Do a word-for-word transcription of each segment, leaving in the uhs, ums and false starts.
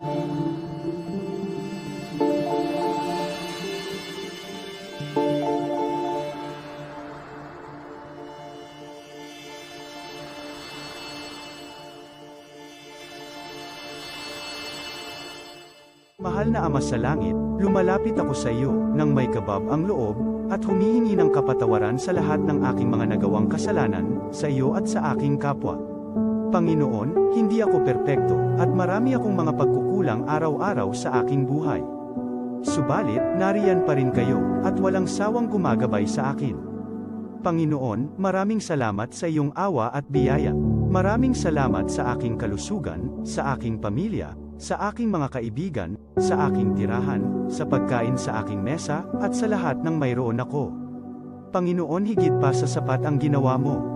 Mahal na Ama sa Langit, lumalapit ako sa iyo nang may kabab ang loob, at humihingi ng kapatawaran sa lahat ng aking mga nagawang kasalanan, sa iyo at sa aking kapwa. Panginoon, hindi ako perpekto, at marami akong mga pagkukulang araw-araw sa aking buhay. Subalit, nariyan pa rin kayo, at walang sawang gumagabay sa akin. Panginoon, maraming salamat sa iyong awa at biyaya. Maraming salamat sa aking kalusugan, sa aking pamilya, sa aking mga kaibigan, sa aking tirahan, sa pagkain sa aking mesa, at sa lahat ng mayroon ako. Panginoon, higit pa sa sapat ang ginawa mo.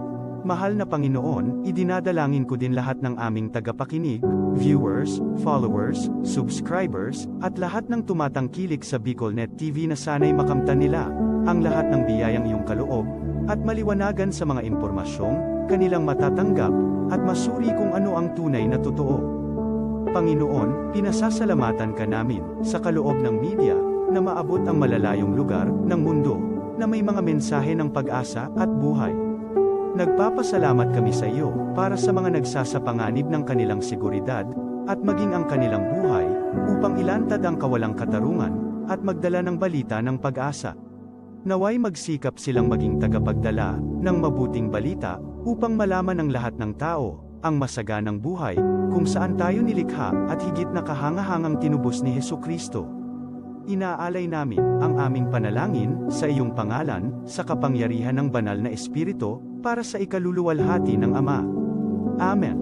Mahal na Panginoon, idinadalangin ko din lahat ng aming tagapakinig, viewers, followers, subscribers, at lahat ng tumatangkilik sa BicolNet T V na sana'y makamtan nila ang lahat ng biyayang iyong kaloob, at maliwanagan sa mga impormasyong kanilang matatanggap, at masuri kung ano ang tunay na totoo. Panginoon, pinasasalamatan ka namin sa kaloob ng media na maabot ang malalayong lugar ng mundo na may mga mensahe ng pag-asa at buhay. Nagpapasalamat kami sa iyo para sa mga nagsasapanganib ng kanilang seguridad at maging ang kanilang buhay upang ilantad ang kawalang katarungan at magdala ng balita ng pag-asa. Naway magsikap silang maging tagapagdala ng mabuting balita upang malaman ng lahat ng tao ang masaganang buhay kung saan tayo nilikha at higit na kahangahangang tinubos ni Jesu-Cristo. Inaalay namin ang aming panalangin sa iyong pangalan, sa kapangyarihan ng Banal na Espiritu, para sa ikaluluwalhati ng Ama. Amen.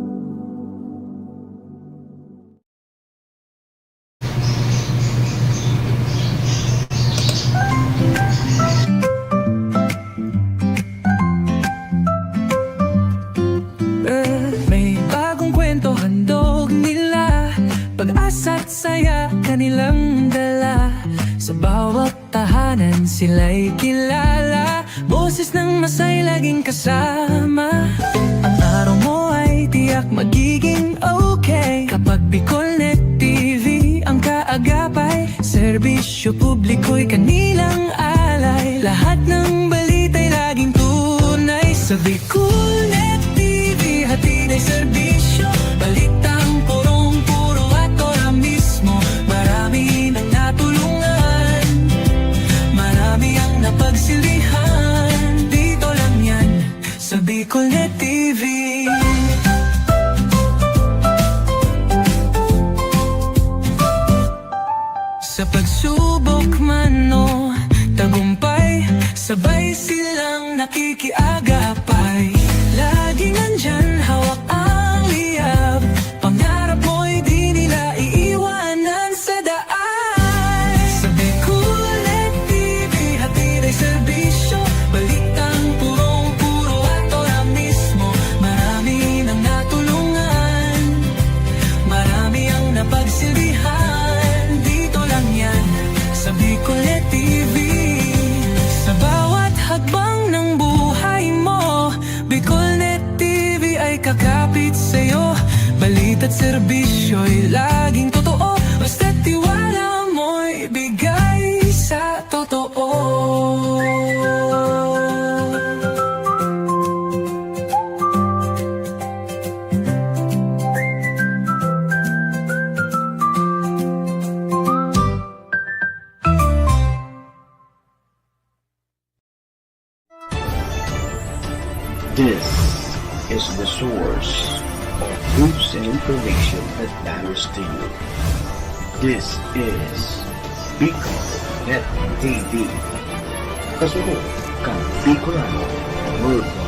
May bagong kwento handog nila, pag-asa at saya kanilang dala. Sa bawat tahanan sila'y kilala, boses ng masay laging kasama. Ang araw mo ay tiyak magiging okay kapag BicolNet T V ang kaagapay. Serbisyo publiko'y kanilang alay, lahat ng balita'y laging tunay. Sa BicolNet T V, hatid ay serbisyo, balitang purong-puro at ora mismo. Marami nang natulungan, marami ang napagsilbihan. Dito lang yan, sa BicolNet T V. Sa pagsubok man o tagumpay, sabay silang nakikiagapay. Laging nandyan, hawak ang liyab, pangarap mo'y di nila iiwanan sa daan. Sa BicolNet T V, hatid ay serbisyo, balitang purong-puro at ora mismo. Marami nang natulungan, marami ang napagsilbihan. Dito lang yan, sa BicolNet T V. Sa bawat hakbang ng buhay mo, BicolNet T V ay kakapit sa'yo. Balita't serbisyo'y laging totoo, basta't tiwala mo'y bigay sa totoo. This is the source of news and information that matters to you. This is Bicol Net T V. Kasunod kan Bicolano Worldwide.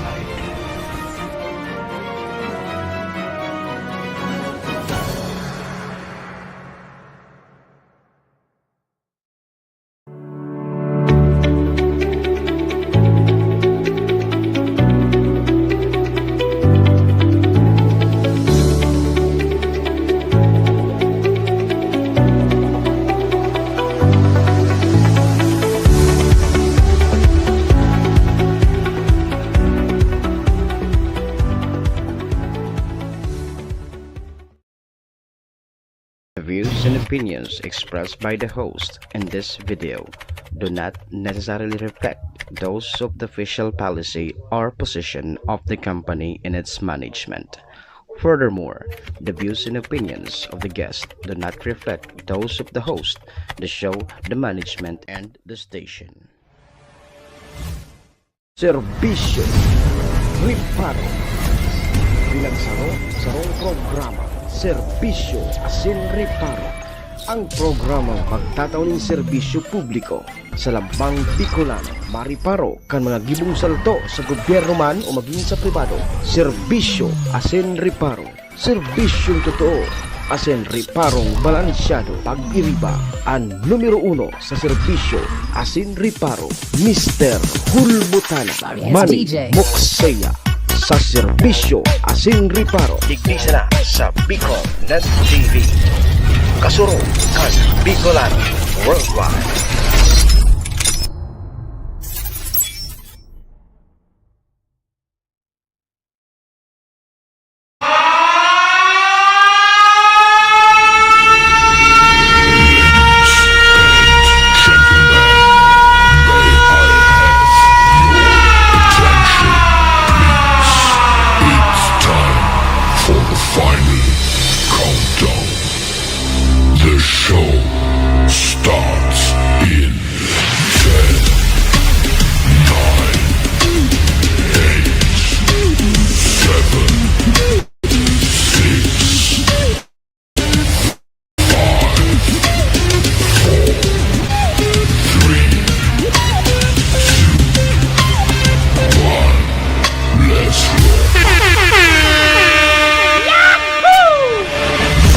The views and opinions expressed by the host in this video do not necessarily reflect those of the official policy or position of the company and its management. Furthermore, the views and opinions of the guest do not reflect those of the host, the show, the management, and the station. Serbisyo, reparo. Bilang saro, sarong programa, serbisyo asin reparo. Ang programang magtatao nin serbisyo publiko sa lambang Bicolano, mariparo kan mga gibong salto sa gobyerno man o magin sa pribado. Serbisyo asin reparo. Serbisyong totoo asin reparong balansyado. Pag-iriba, an numero uno sa serbisyo asin reparo, Mister Hulbutana, Sorry, it's Manny D J. Moksea, sa serbisyo asin reparo. Digdi sana sa Bicol Net T V. Kasurog kan Bicolano Worldwide. It's time for the final countdown. The show starts in ten, nine, eight, seven, six, five, four, three, two, one. Let's roll.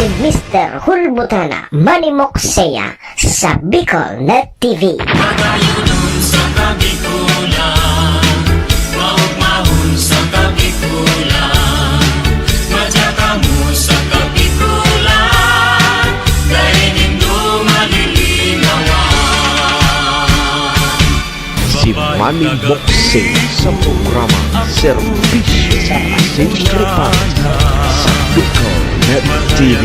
Si Mister Hulbutana, Manny Moksea, sa Bicol Net T V. Magayunon sa Kabikulan, maugmahon sa Kabikulan, madya kamo sa Kabikulan, dai nindo malilinawan. Si Manny Moksea sa programa Serbisyo sa Asin Reparo sa Bicol Net T V.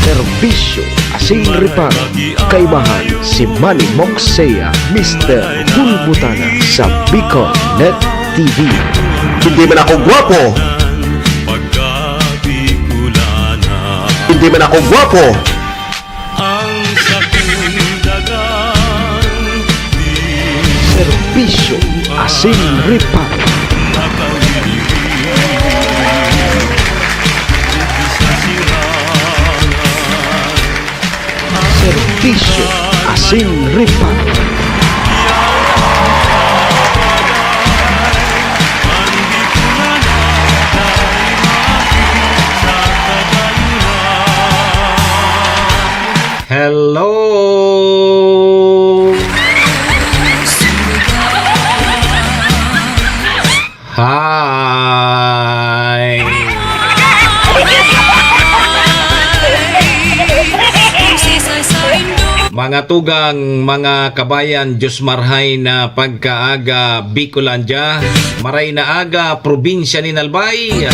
Serbisyo asin reparo, kaibahan si Manny Moksea, Mister Hulbutana sa Bicol Net T V. Hindi man ako gwapo. Hindi man ako gwapo. Serbisyo asin reparo. Serbisyo asin reparo. Hello! Hi! Mga tugang, mga kabayan, Diyos marhay na pagkaaga, Bicolandia, maray na aga, probinsya nin Albay,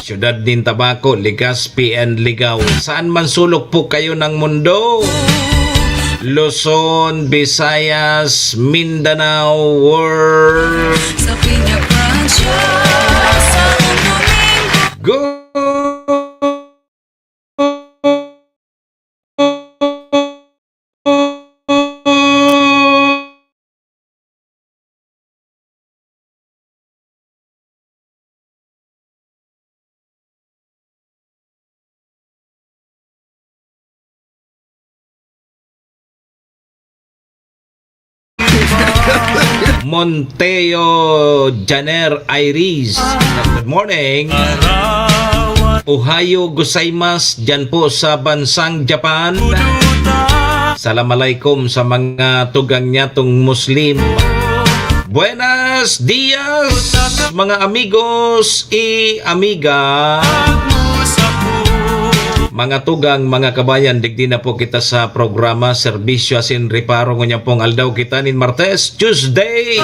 syudad nin Tabaco, Legazpi and Ligao. Saan man sulok po kayo ng mundo, Luzon, Visayas, Mindanao, world. Sa Piña Francia, Santo Domingo. Go! Monteo Janer Iris. Good morning. Ohayo gozaimasu, dyan po sa bansang Japan. Salam alaikum sa mga tugang nyatong Muslim. Buenas dias, mga amigos y amiga. Mga tugang, mga kabayan, digdi na po kita sa programa Serbisyo asin Reparo ngunyan pong aldaw kita nin Martes, Tuesday.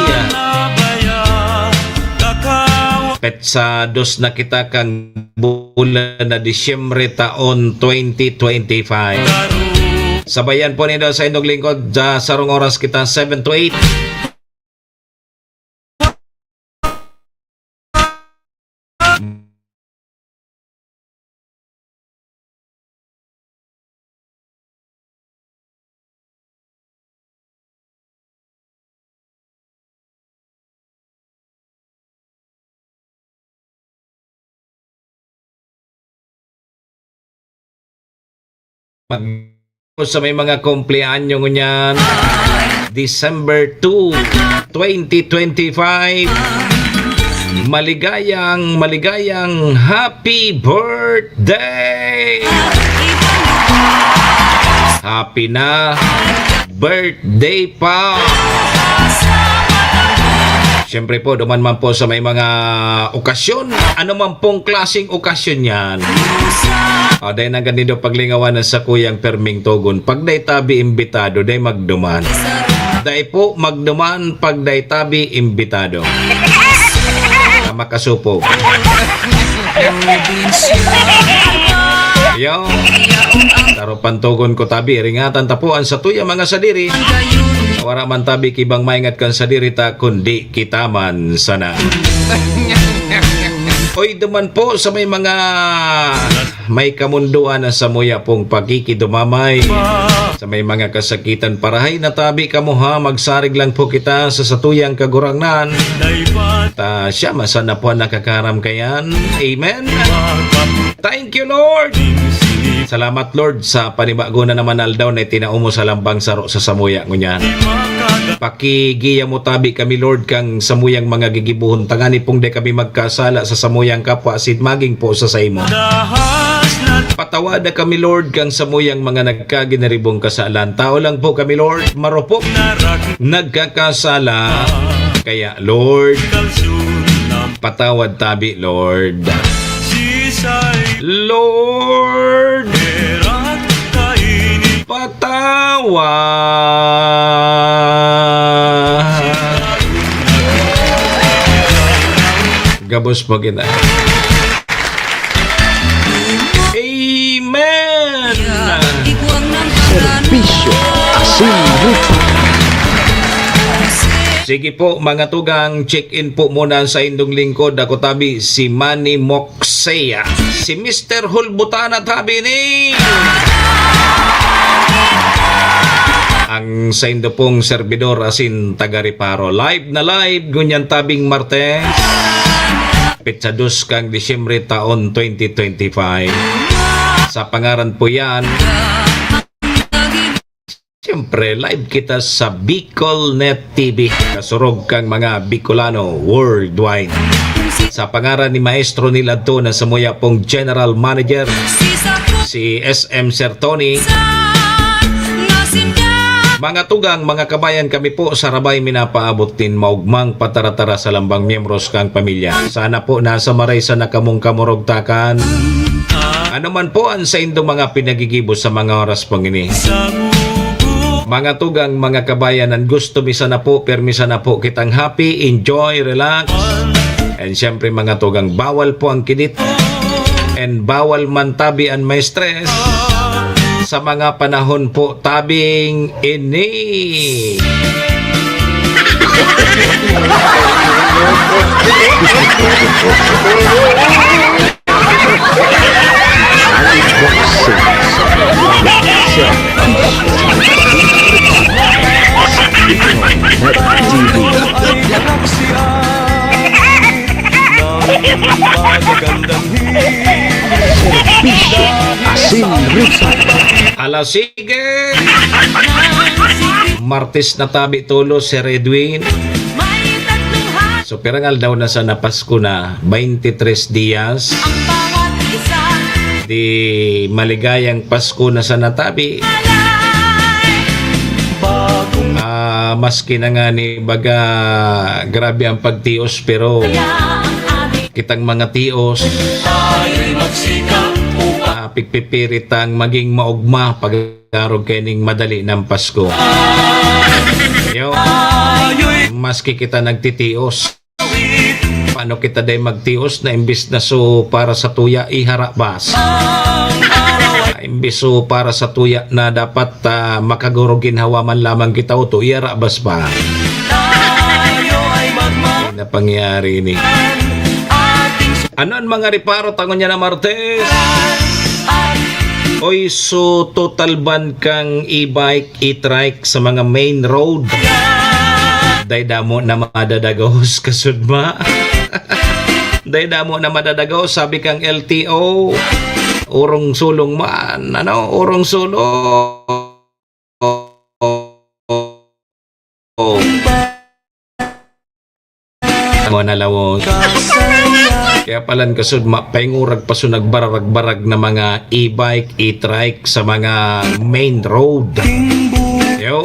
Petsa dos na kita kan bulan na Disyembre taon twenty twenty-five. Sabayan po nindo sa indong lingkod, sa sarong oras kita, seven to eight. Mag-, sa may mga kumpleanyo ngunyan, December two, twenty twenty-five. Maligayang, maligayang happy birthday! Happy na birthday pa! Siyempre po, duman man po sa may mga okasyon, ano man pong klaseng okasyon yan. O, dahil nang ganido paglingawan sa kuyang perming togon, pag dai tabi imbitado, dai magduman. Dai po magduman pag dai tabi imbitado. Na makasupog. Yo. Taro pantogon ko tabi, ringatan ta po an satuya mga sadiri. Wara man tabi kibang maingat kan sadiri ta, kundi kita man sana. Oy, duman po sa may mga may kamundoan na samuya pong pakikidumamay. Sa may mga kasakitan, parahay na tabi kamo ha, magsarig lang po kita sa satuyang Kagurangnan. Ta siya man sana po ang nakakaram kayan. Amen. Thank you, Lord. Salamat, Lord, sa panibago na naman aldaw na itinao mo sa lambang saro sa samuya ngunyan. Pakigiya mo tabi kami, Lord, kang samuyang mga gigibohon, tangani pong dai kami magkasala sa samuyang kapwa asin maging po sa saimo. Patawada kami, Lord, kang samuyang mga nagkaginaribong kasalan. Tao lang po kami, Lord, marupok, nagkakasala. Kaya, Lord, patawad tabi, Lord. Lord, patawad. Gabos po kita. Amen. Serbisyo asin rupa. Sige po, mga tugang, check-in po muna sa indong lingkod. Ako tabi, si Manny Moksea. Si Mister Hulbutana tabi ni. Ang saindo pong serbidor asin taga Reparo. Live na live, ngunyan tabing Martes. Petsa dos kang Disyembre taon twenty twenty-five. Sa pangaran po yan, siyempre, live kita sa Bicol Net T V. Kasurog kang mga Bicolano worldwide. Sa pangaran ni Maestro Nil Adto na samuya pong General Manager, si S M Sir Tony. Mga tugang, mga kabayan, kami po sa Rabay minapaabot nin maugmang pataratara sa lambang miyembros kang pamilya. Sana po nasa maray sana kamong kamurogtakan. Ano man po ang saindo mga pinagigibo sa mga oras pong ini. Mga tugang, mga kabayan, ang gusto mi sana po, permi sana po kitang happy, enjoy, relax. And siyempre, mga tugang, bawal po ang kidit. And bawal man tabi an ma-stress sa mga panahon po tabing ini. Serbisyo asin rupa. Ala, sige! Martes na tabi tulos, Sir Edwin. So, pirang aldaw na sana Pasko na? Baintitres dias. Di maligayang Pasko na sana tabi. Ah, maski na nga ni baga, grabe ang pagtios, pero kitang mga tios, ah, pigpipirit tang maging maogma pag-arog kaining madali ng Pasko. Yo, maski kita nagtitios, ano kita day magtios na imbis na so para sa tuya, iharabas. Imbis so para sa tuya na dapat, ah, makaguro ginhawa man lamang kita o to, iharabas pa. Tayo ay magmahal. Ano pangyayari ini? Ano ang mga reparo tangon niya na Martes? Oy, so total ban kang e-bike, e-trike sa mga main road. Day damo na madadagos, kasudma. Day damo na madadagos, sabi kang L T O. Urong sulong man, ano? Urong sulong. Mga nalawon. Kaya palan kasudma, paingurag pa so nagbararag-barag na mga e-bike, e-trike sa mga main road. Yo.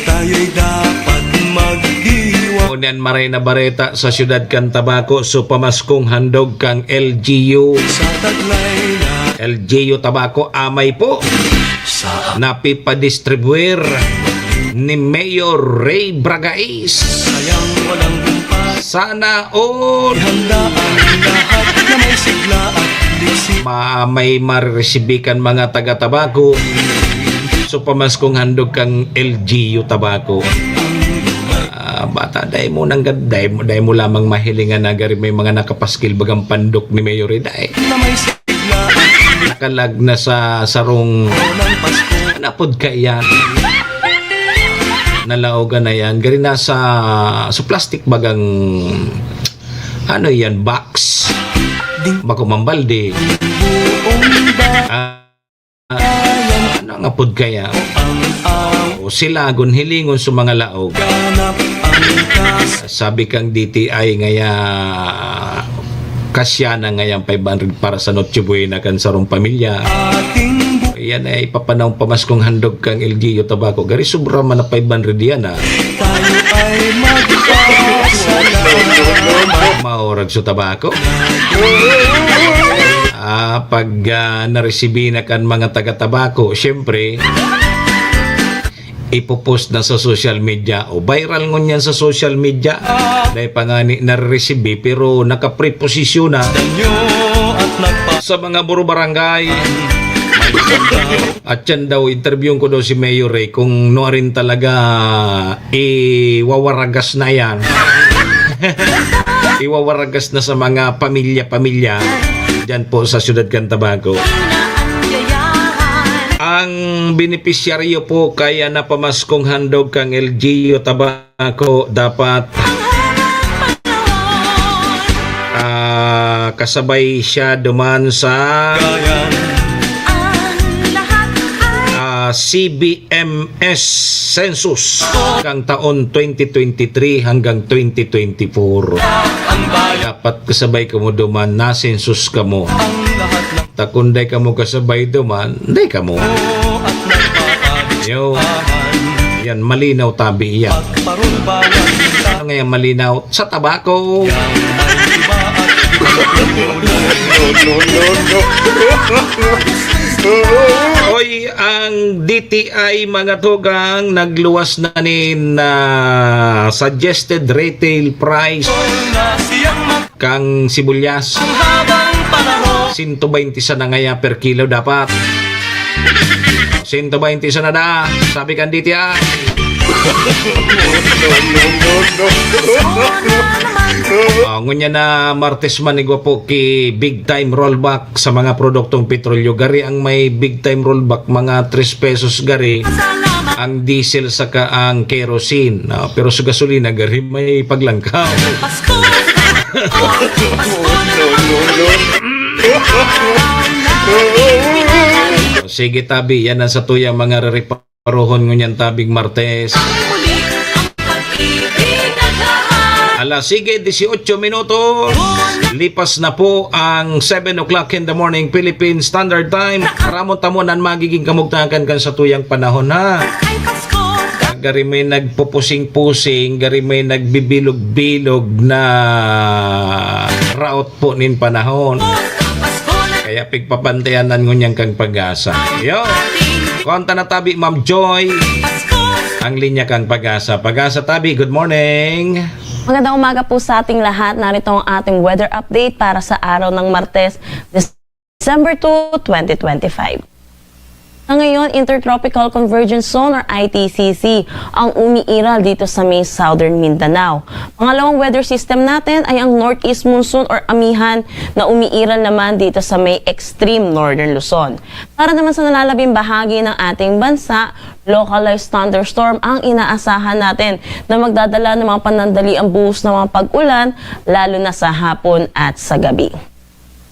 Tayo'y dapat magdiwa. Ngunyan maray na bareta sa siyudad kan Tabaco, so pamaskong handog kang L G U. Sa taglay na L G U Tabaco, amay po. Sa napipadistribuir ni Mayor Ray Bragais. Sayang walang gumpa. Sana all. Ihanda ang lahat na may sigla at liksi. Ma-, may mareresibi kan mga taga Tabaco. So, pamaskong handog kang L G U Tabaco. Ah, bata, dai mo nang gad-, dai mo, dai mo lamang mahilingan na gari may mga nakapaskil bagang pandok ni Mayor Ray, dai. Na may Nakalag na sa sarong, ano pod kaya? Nalaogan na yan. Gari na sa, sa plastic bagang, ano yan, box? Bako mambalde. Ah, ano nga pod kaya? O sila, gun hilingon sa mga laog. Sabi kang D T I ngaya, kasya na ngayang five hundred para sa Noche Buena kan sarong pamilya. Yan ay ipapanahon pamaskong handog kang L G U Tabaco. Gari sobra man na five hundred yan, ah. Maorag sa Tabaco. Ah, pag, ah, naresibi na kan mga taga Tabaco, syempre, ipopost na sa social media. O, viral ngunyan sa social media. Dahil pa nga ni, naresibi, pero nakapreposisyon na sa mga buro barangay. At yan daw, interviewon ko daw si Mayor Ray kung nuarin talaga iwawaragas na yan. Iwawaragas na sa mga pamilya-pamilya dyan po sa siyudad kan Tabaco. Ang benepisyaryo po kaya na pamaskong handog kang L G U Tabaco dapat, ah, kasabay siya duman sa, ah, C B M S census kang taon twenty twenty-three hanggang twenty twenty-four. Dapat kasabay kamo duman, na-census kamo. Ta kun dai kamo kasabay duman, dai kamo. Yo. Yan, malinaw tabi yan. Ano nga yan, malinaw? Sa Tabaco. Oy, ang D T I, mga tugang, nagluwas na nin, ah, suggested retail price kang sibuyas. Sento baynte sana ngaya per kilo dapat. Sento baynte sana da, sabi kan D T I. Ah, ngunyan na Martes man, igwa po ki big time rollback sa mga produktong petrolyo. Gari ang may big time rollback, mga tres pesos gari ang diesel saka ang kerosene. Ah, pero sa gasolina, gari may paglangkaw. Sige, tabi, yan ang satuyang mga rereparohon ngunyan tabing Martes. Alas sige, dieciocho minutos. Lipas na po ang seven o'clock in the morning, Philippine Standard Time. Ramon tamo nan magiging kamugtakan kan satuyang panahon, ha? Gari may nagpupusing-pusing, gari may nagbibilog-bilog na raot po nin panahon. Kaya pigpapantayanan ngunyan kang Pag-asa. Yo! Konta na tabi, Ma'am Joy. Ang linya kang Pag-asa. Pag-asa tabi, good morning. Magandang umaga po sa ating lahat. Narito ang ating weather update para sa araw ng Martes, December two, twenty twenty-five. Sa ngayon, Intertropical Convergence Zone or I T C Z ang umiiral dito sa may Southern Mindanao. Pangalawang weather system natin ay ang Northeast Monsoon or Amihan na umiiral naman dito sa may Extreme Northern Luzon. Para naman sa nalalabing bahagi ng ating bansa, localized thunderstorm ang inaasahan natin na magdadala ng mga panandaliang buhos na mga pag-ulan, lalo na sa hapon at sa gabi.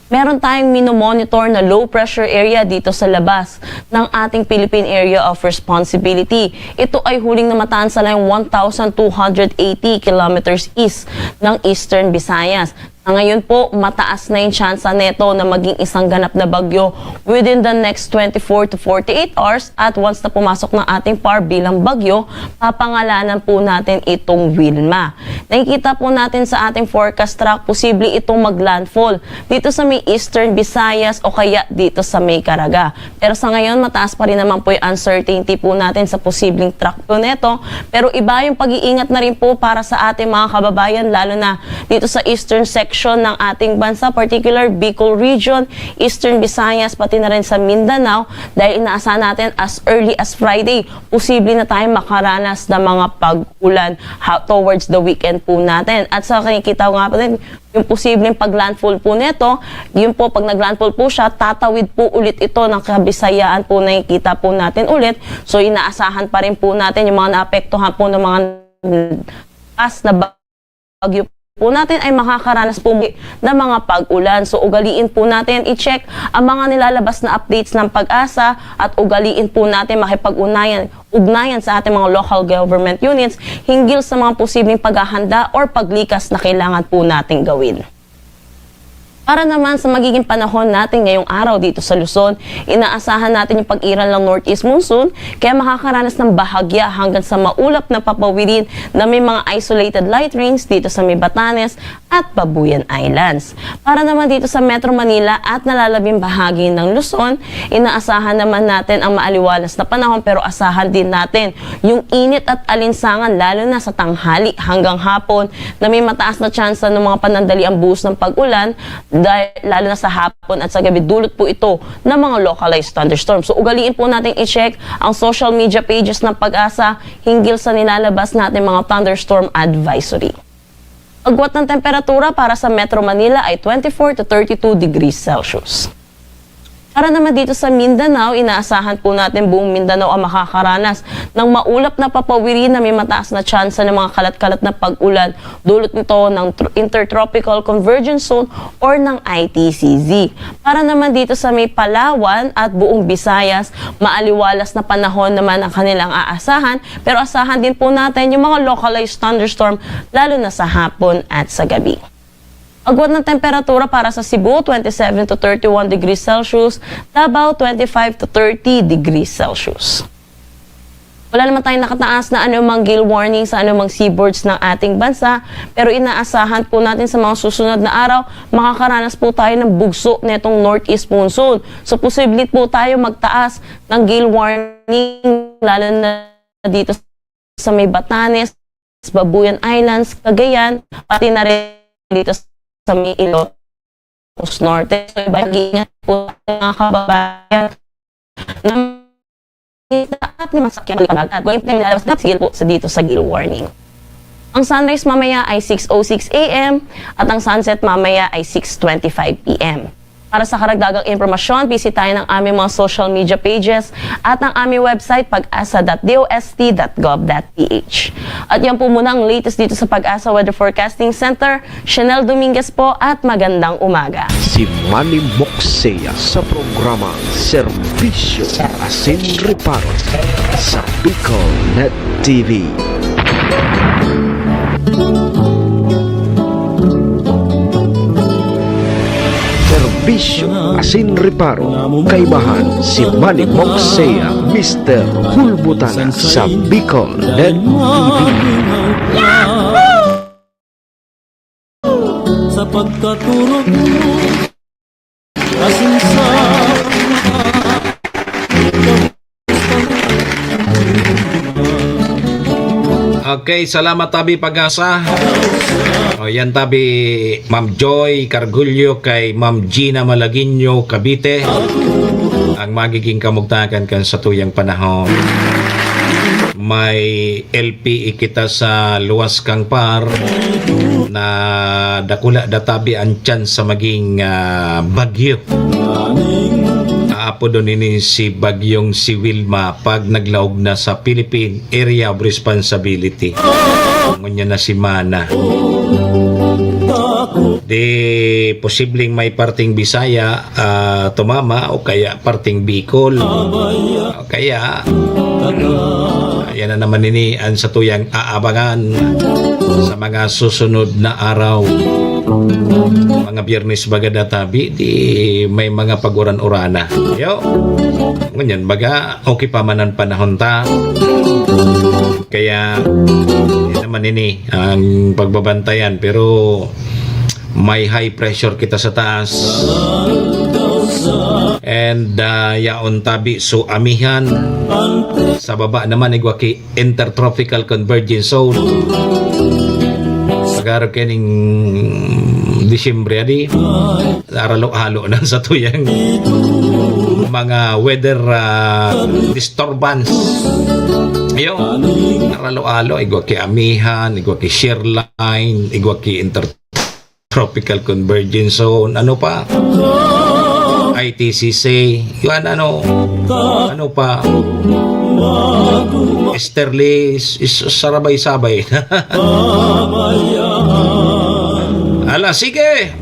Meron tayong minomonitor na low pressure area dito sa labas ng ating Philippine Area of Responsibility. Ito ay huling namataan sa layong one thousand two hundred eighty kilometers east ng Eastern Visayas. Sa ngayon po, mataas na yung tsansa neto na maging isang ganap na bagyo within the next twenty-four to forty-eight hours, at once na pumasok ng ating par bilang bagyo, papangalanan po natin itong Wilma. Nakikita po natin sa ating forecast track, posible itong maglandfall dito sa may Eastern Visayas o kaya dito sa may Caraga. Pero sa ngayon, mataas pa rin naman po yung uncertainty po natin sa posibleng track po neto. Pero iba yung pag-iingat na rin po para sa ating mga kababayan, lalo na dito sa eastern section ng ating bansa, particular Bicol Region, Eastern Visayas, pati na rin sa Mindanao, dahil inaasahan natin as early as Friday, posible na tayong makaranas ng mga pag-ulan ha, towards the weekend po natin. At sa nakikita ko nga po din, yung posibleng pag-landfall po neto, yun po, pag nag-landfall po siya, tatawid po ulit ito ng Kabisayaan po, nakikita po natin ulit. So, inaasahan pa rin po natin yung mga naapektuhan po ng mga past na bagyo po natin ay makakaranas po muli ng mga pag-ulan. So, ugaliin po natin i-check ang mga nilalabas na updates ng PAGASA at ugaliin po natin makipag-unayan, ugnayan sa ating mga local government units hinggil sa mga posibleng paghahanda or paglikas na kailangan po nating gawin. Para naman sa magiging panahon natin ngayong araw dito sa Luzon, inaasahan natin yung pag-iral ng northeast monsoon, kaya makakaranas ng bahagya hanggang sa maulap na papawirin na may mga isolated light rains dito sa may Batanes at Babuyan Islands. Para naman dito sa Metro Manila at nalalabing bahagi ng Luzon, inaasahan naman natin ang maaliwalas na panahon, pero asahan din natin yung init at alinsangan, lalo na sa tanghali hanggang hapon, na may mataas na tsansa ng mga panandaliang buhos ng pag-ulan, dahil, lalo na sa hapon at sa gabi, dulot po ito ng mga localized thunderstorms. So, ugaliin po natin i-check ang social media pages ng PAGASA hinggil sa nilalabas natin mga thunderstorm advisory. Agwat ng temperatura para sa Metro Manila ay twenty-four to thirty-two degrees Celsius. Para naman dito sa Mindanao, inaasahan po natin buong Mindanao ang makakaranas ng maulap na papawirin na may mataas na tsansa ng mga kalat-kalat na pag-ulan. Dulot nito ng tr-, Intertropical Convergence Zone or ng I T C Z. Para naman dito sa may Palawan at buong Visayas, maaliwalas na panahon naman ang kanilang aasahan, pero asahan din po natin yung mga localized thunderstorm, lalo na sa hapon at sa gabi. Agwat ng temperatura para sa Cebu, twenty-seven to thirty-one degrees Celsius, Davao, twenty-five to thirty degrees Celsius. Wala naman tayong nakataas na anumang gale warning sa anumang seaboards ng ating bansa, pero inaasahan po natin sa mga susunod na araw, makakaranas po tayo ng bugso netong northeast monsoon. So, posible po tayo magtaas ng gale warning, lalo na dito sa may Batanes, Babuyan Islands, Cagayan, pati na rin dito sa may Iloilo Norte. So, iba, mag-iingat po, mga kababayan, ng at ng mga sakyang pag-agad. Walang pinaglalabas na sigil po sa dito sa gale warning. Ang sunrise mamaya ay six oh six A M at ang sunset mamaya ay six twenty-five P M. Para sa karagdagang impormasyon, bisitahin ang aming mga social media pages at ang aming website, pagasa dot D O S T dot gov dot P H. At yan po muna ang latest dito sa PAGASA Weather Forecasting Center. Chanel Dominguez po at magandang umaga. Si Manny Moksea sa programa Serbisyo Asin Reparo sa Bicol Net T V. Serbisyo asin reparo, kaibahan si Manny Moksea, Mister Hulbutana sa Bicol Net T V. Sa pagkaturog mo, asin sa mga Okay, salamat tabi Pag-asa. O, yan tabi Ma'am Joy Cargullo kay Ma'am Gina Malagueño, Cavite. Ang magiging kamugtakan kan satuyang panahon. May L P kita sa luwas kan Par na dakula da tabi ang chance sa maging, ah, bagyo. Aapodon ini si Bagyong si Wilma pag naglaog na sa Philippine Area of Responsibility. Ngunyan na si Mana. Di posibleng may parting Bisaya, ah, tumama o kaya parting Bicol. O kaya, yan na naman ini ang satuyang aabangan sa mga susunod na araw. Mga Biyernes baga da tabi, di may mga pag-uran-urana. Yo. Ngunyan baga, okay pa man ang panahon ta. Kaya, yan naman ini ang pagbabantayan. Pero may high pressure kita sa taas. And, ah, yaon tabi so amihan. Sa baba naman, igwa ki Intertropical Convergence Zone. Pag-arog kaning Disyembre, adi, naralo-alo na sa tuyang mga weather, ah, disturbance. Ayun, naralo-alo, igwa ki amihan, igwa ki shear line, igwa ki inter- Tropical Convergence Zone, ano pa? I T C C, yan ano? Ano pa? Easterlies, is-, sarabay-sabay. Ala, sige!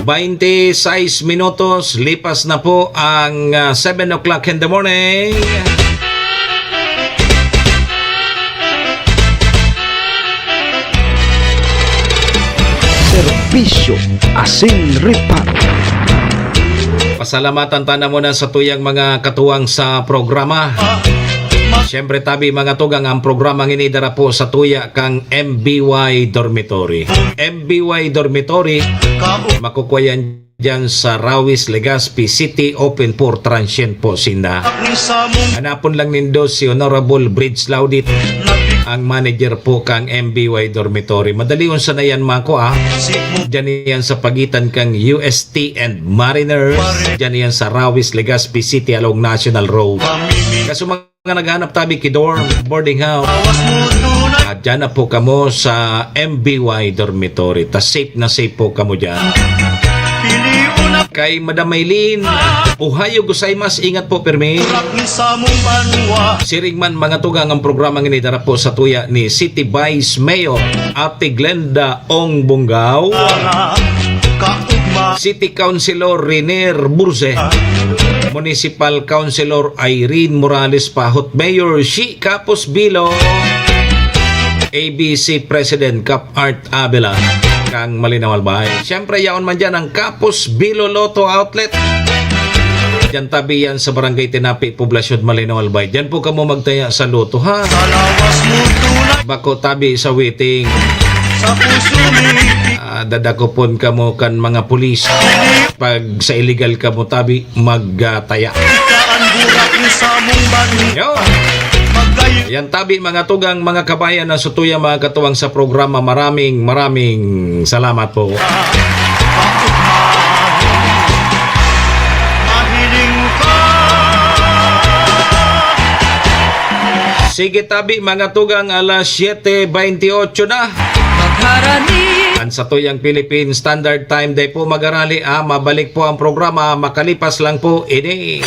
Bainte sais minutos, lipas na po ang, ah, seven o'clock in the morning. Serbisyo asin reparo. Pasalamatan ta na muna sa tuyang mga katuwang sa programa. Siyempre, tabi, mga tugang, ang programa ngini dara po sa tuya kang M B Y Dormitory. M B Y Dormitory, makukuha yan dyan sa Rawis, Legazpi City, open for transient po sinda. Hanapon lang nindo si Honorable Bridge Laudit, ang manager po kang M B Y Dormitory. Madali unsa na yan, mako, ah. Diyan yan sa pagitan kang U S T and Mariners. Diyan yan sa Rawis, Legazpi City along National Road. Kaso mga naghanap tabi ki dorm, boarding house, ah, dyan na po kamo sa M B Y Dormitory. Ta safe na safe po kamo dyan. Kay Madam Maylin, ohayo gozaimasu, ingat po, pirmi. Siring man, mga tugang, ang programa ngini dara po sa tuya ni City Vice Mayor Ate Glenda Ong Bungao, City Councilor Renier Burse, Municipal Councilor Irene Morales Pahot, Mayor Shi Capos Bilo, A B C President Cap Art Avila, kang Malinaw Albay. Siyempre, yaon man dyan ang Capos Bilo Lotto Outlet. Diyan tabi yan sa Barangay Tinapi, Poblacion, Malinaw Albay. Diyan po kamo magtaya sa loto, ha? Bako tabi sa waiting. Ah, dadakopon kamo kan mga pulis. Pag sa illegal kamo tabi, magtaya. Yan tabi, mga tugang, mga kabayan na sutuya, mga katuwang sa programa. Maraming, maraming salamat po. Sige tabi, mga tugang, alas siyete beintiotso na. Ang satuyang Philippine Standard Time, dai po magarali, ah, mabalik po ang programa, makalipas lang po ini.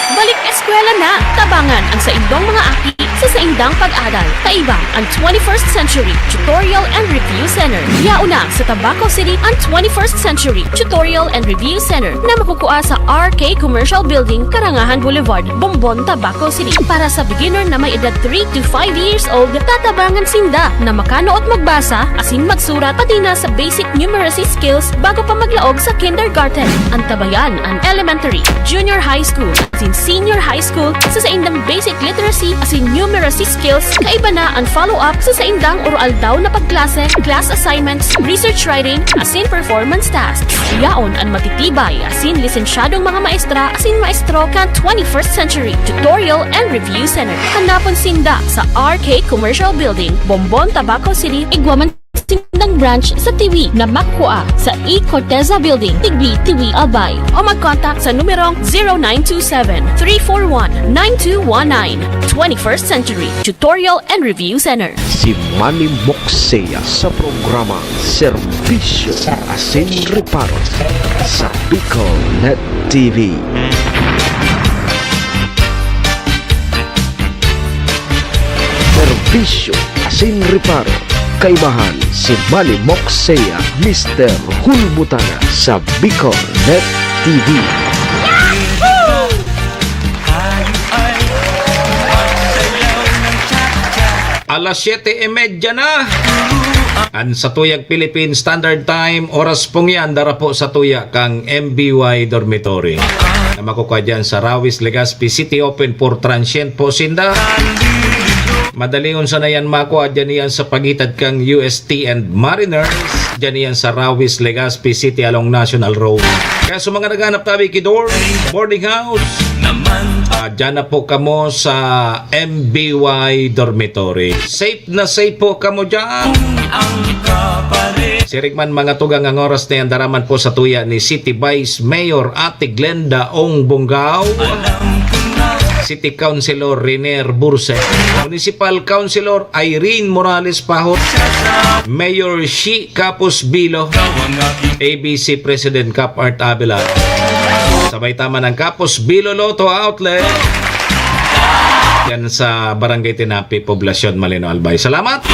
Balik eskwela na! Tabangan ang saindong mga aki sa saindang pag-adal. Kaiba ang twenty-first Century Tutorial and Review Center. Yaon na sa Tabaco City ang twenty-first Century Tutorial and Review Center na makukua sa R K Commercial Building, Karangahan Boulevard, Bombon, Tabaco City. Para sa beginner na may edad three to five years old, tatabangan sinda na makanood magbasa asin magsurat, pati na sa basic numeracy skills bago pa maglaog sa kindergarten. Antabayan an elementary, junior high school, asin senior high school sa saindang basic literacy asin numeracy literacy skills, kaiba na an follow-up sa saindang oroaldaw na pagklase, class assignments, research writing, asin performance tasks. Yaon an matitibay asin lisensyadong mga maestra asin maestro kan twenty-first Century Tutorial and Review Center. Hanapon sinda sa R K Commercial Building, Bombon, Tabaco City, igwa man sindang branch sa Tiwi na makukua sa E Corteza Building, Tigbi, Tiwi, Albay. O mag-contact sa numerong zero nine two seven, three four one, nine two one nine. Twenty-first Century Tutorial and Review Center. Si Manny Moksea sa programa Serbisyo asin Reparo sa Bicol Net T V. Serbisyo asin Reparo, kaibahan si Manny Moksea, Mister Hulbutana sa Bicol Net T V. Alas siyete y medya na. An satuyang Philippine Standard Time, oras pong yan, dara po satuya kang M B Y Dormitory na makukua dyan sa Rawis, Legazpi City. Open for transient po sinda. Madalion sana yan makua dyan yan sa pagitan kang U S T and Mariners. Dyan yan sa Rawis, Legazpi City along National Road. Kaya sa mga naghanap tabi ki dorm, boarding house, ah, dyan na po kamo sa M B Y Dormitory. Safe na safe po kamo dyan. Siring man, mga tugang, ang oras na yan, dara man po satuya ni City Vice Mayor Ate Glenda Ong Bongao, City Councilor Riner Burse, Municipal Councilor Irene Morales Pahot, Mayor Shi Capos Bilo, A B C President Cap Art Avila. Sabay ta man ang Capos Bilo Lotto Outlet. Yan sa Barangay Tinapi, Poblacion Malino, Albay. Salamat!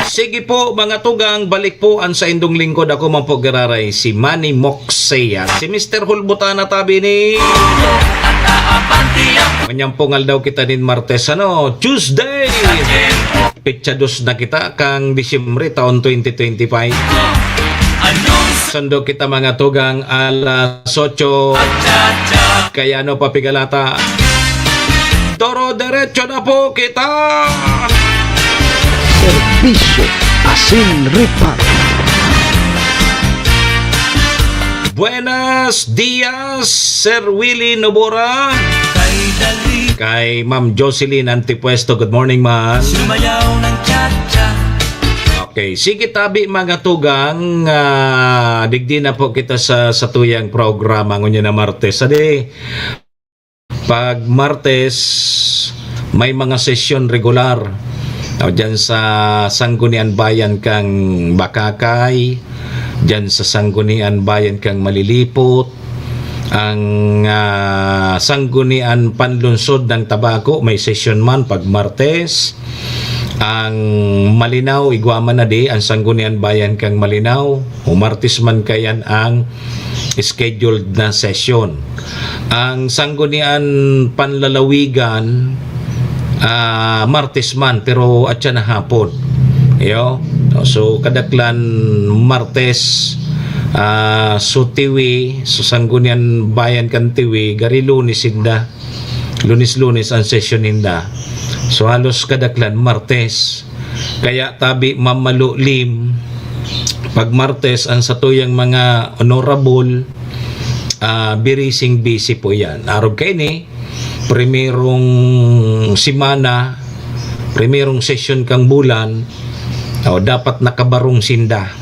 Sige po, mga tugang, balik po an saindong lingkod. Ako man po giraray, si Manny Moksea. Si Mister Hulbutana tabi ni... Manyang pong aldaw kita nin Martes, ano? Tuesday! Petsa dos na kita, kang Disyembre, taon twenty twenty-five. Sundo kita, mga tugang, alas otso. Kaya ano pa pigalata? Doro derecho na po kita! Serbisyo asin Reparo. Buenos dias, Sir Willie Nobora. Kay Ma'am Jocelyn Antipuesto. Good morning, ma'am. Okay, sige tabi, mga tugang, ah, digdi na po kita sa satuyang programa ngunyan na Martes. Adi, pag Martes, may mga sesyon regular. O, dyan sa Sanggunian Bayan kang Bacacay, dyan sa Sanggunian Bayan kang Malilipot, ang, ah, Sanggunian Panlunsod ng Tabaco, may sesyon man pag Martes. Ang Malinao, igwa man na di, ang Sanggunian Bayan kang Malinao, o Martes man kayan ang scheduled na sesyon. Ang Sanggunian Panlalawigan, ah, Martes man, pero atya na hapon. Iyo. So, kadaklan Martes, ah, so Tiwi, so Sanggunian Bayan kan Tiwi, gari Lunes sinda. Lunes-Lunes ang sesyon ninda. So, halos kadaklan Martes. Kaya tabi, mamalulim, pag Martes, ang satuyang mga honorable, ah, birising busy po yan. Arog kaini, primerong semana, primerong sesyon kang bulan, o, dapat nakabarong sinda.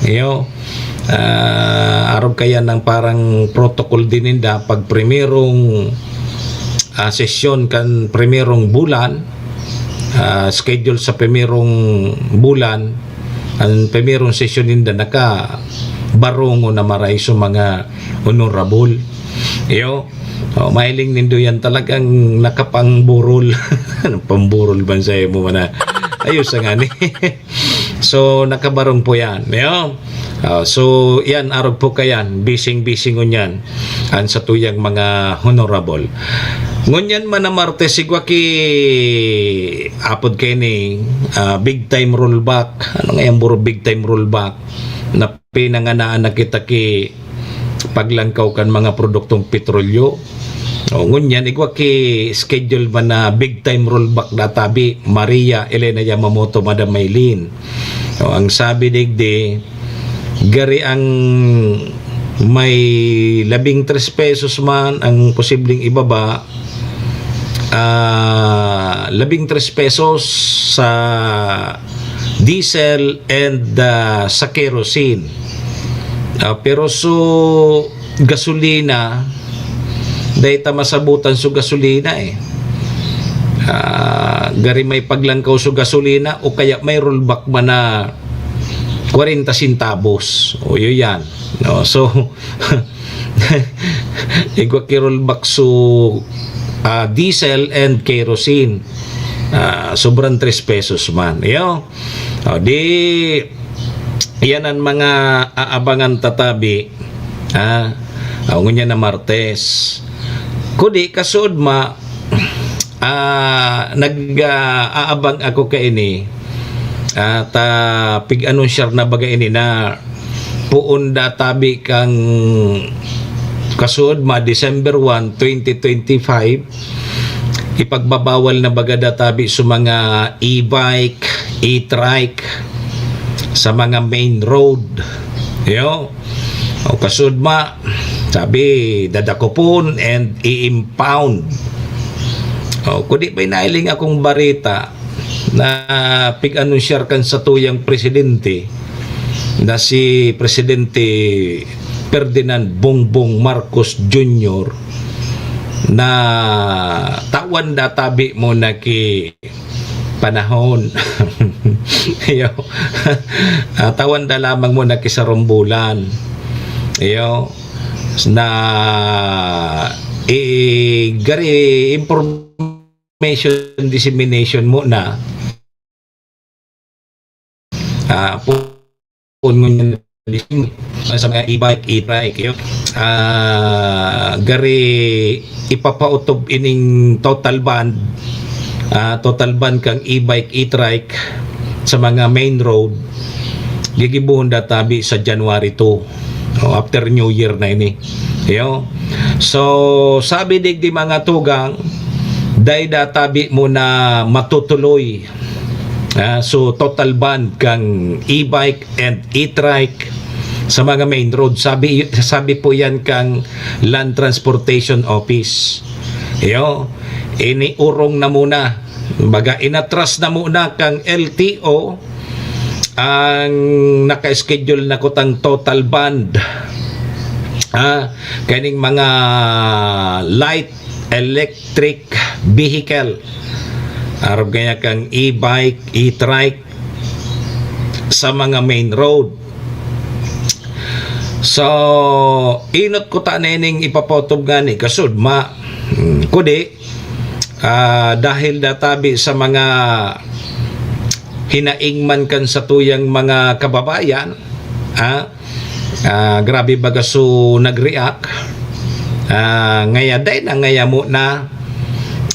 Iyo, ah, arog kaya ng parang protocol din ninda, pag primerong, ah, sesyon kan primerong bulan, ah, schedule sa primerong bulan, ang primerong sesyon ninda nakabarong o na maray sa mga honorable. Iyo, oh, mahiling nindo yan, talagang nakapangburol. Anong pamburol ba sa imo man na? Ayos ang ani. So, nakabarong po yan. Iyo. Ah, so, yan, arog po kayan. Bising-bising ngunyan. Ang satuyang mga honorable. Ngunyan man na Martes, sigwa ki apod kaini, ah, big time rollback. Ano nga yung buro big time rollback? Na pinanganaan na kita ki paglangkaw kan mga produktong petrolyo. O, ngunyan, igwa ki schedule ba na big time rollback na tabi, Maria Elena Yamamoto, Madam Maylin. O, ang sabi digdi, gari ang may labing tres pesos man ang posibleng ibaba, ah, labing tres pesos sa diesel and, ah, sa kerosene. Ah, pero so, gasolina, dai ta masabutan so gasolina eh. Ah, gari may paglangkaw so gasolina o kaya may rollback man na kwarenta centavos. O, yun yan. No? So, igwa ki rollback so, ah, diesel and kerosene. Ah, sobrang tres pesos man. Iyo. O, di, yan ang mga aabangan tatabi. Ah, o, ngunyan na Martes. Kudi, kasuod ma, ah, nag, ah, aabang ako kaini. At, ah, pig-anunsyar na baga ini na poon da tabi kan kasuod ma December one, twenty twenty-five, ipagbabawal na baga da tabi sa mga e-bike, e-trike sa mga main road. Yo. O kasuod ma, sabi, dadakopon and i-impound. O, kudi pa'y nailing akong bareta na pig-anunsyar kan satuyang presidente na si Presidente Ferdinand Bongbong Marcos Junior na tawan da tabi mo na ki panahon. Iyo. Ah, tawan da lamang mo na ki sarong bulan. Iyo. Na i gari information dissemination mo na. Ah, pu-, pun ngunyan sa mga e-bike, e-trike, yun. Ah, gari ipapautob ining total ban, ah, total ban kang e-bike, e-trike sa mga main road, gigibohon da tabi sa January two. O, after New Year na ini. Yo. So, sabi digdi mga tugang, dai da tabi mo na matutuloy. Ah, so, total ban kang e-bike and e-trike sa mga main road. Sabi, sabi po yan kang Land Transportation Office. Yo, iniurong na muna. Baga, inatras na muna kang L T O ang naka-schedule na kutang total ban. Ah, kaning mga light electric vehicle. Arog kaya kang e-bike, e-trike sa mga main road. So, inot ko ta na ining ipapotob nga ni kasud ma. Hmm, kudi, ah, dahil natabi sa mga hinaing man kan satuyang mga kababayan, ah, ah, grabe baga so nag-react. Ah, ngaya dai na ngaya mo na,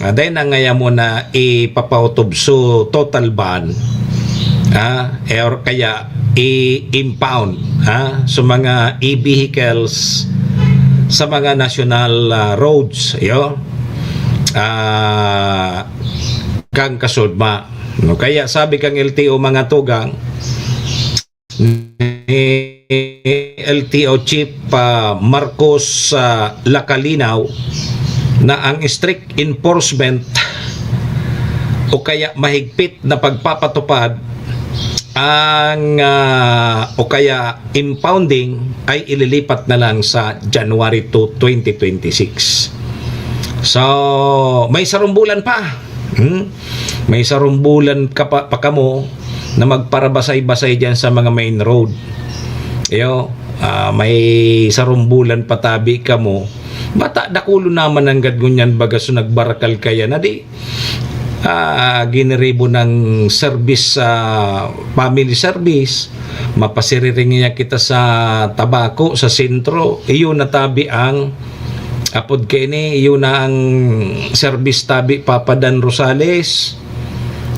ah, dai na ngaya mo na ipapautob so total ban, ah, eh, or kaya i-impound, ah, so mga e-vehicles sa mga national, ah, roads, yo. Ah, kan kasud ma. No, kaya sabi kang L T O mga tugang, ni L T O Chief, ah, Marcos, ah, Lacalinaw na ang strict enforcement o kaya mahigpit na pagpapatupad ang, ah, o kaya impounding ay ililipat na lang sa January two, twenty twenty-six. So, may sarong bulan pa. Hmm? May sarong bulan ka pa, pa kamo na magparabasay-basay diyan sa mga main road. Iyo, ah, may sarong bulan patabi kamo. Bata, dakulo naman ang gad ngunyan baga so nagbarakal kaya na di, ah, giniribo ng service, ah, family service. Mapasiriring niya kita sa tabako, sa sentro. Iyo natabi ang apod kaini, iyo na ang service tabi Papa Dan Rosales.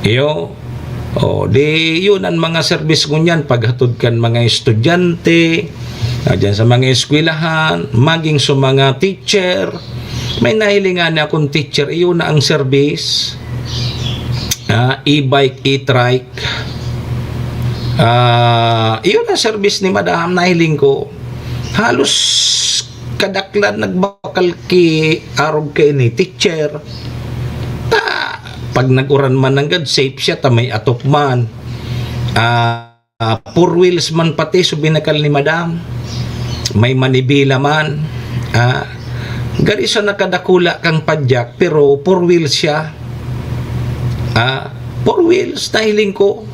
Iyo. O, di, yun ang mga service ngunyan, paghatod kan mga estudyante, ah, dyan sa mga eskwelahan, maging sa mga teacher, May nahilingan na akong teacher, iyo na ang service. Ah, e-bike, e-trike. Ah, iyo na service ni madam, nahiling ko. Halos kadaklan nagbakal ki arog kaini, teacher. Ta, pag nag-uran man nanggad, safe siya, ta may atop man. Ah, ah, four wheels man pati so binakal ni madam. May manibela man. Ah, gari sa nakadakula kang padyak, pero four wheels siya. Ah, four wheels, nahiling ko.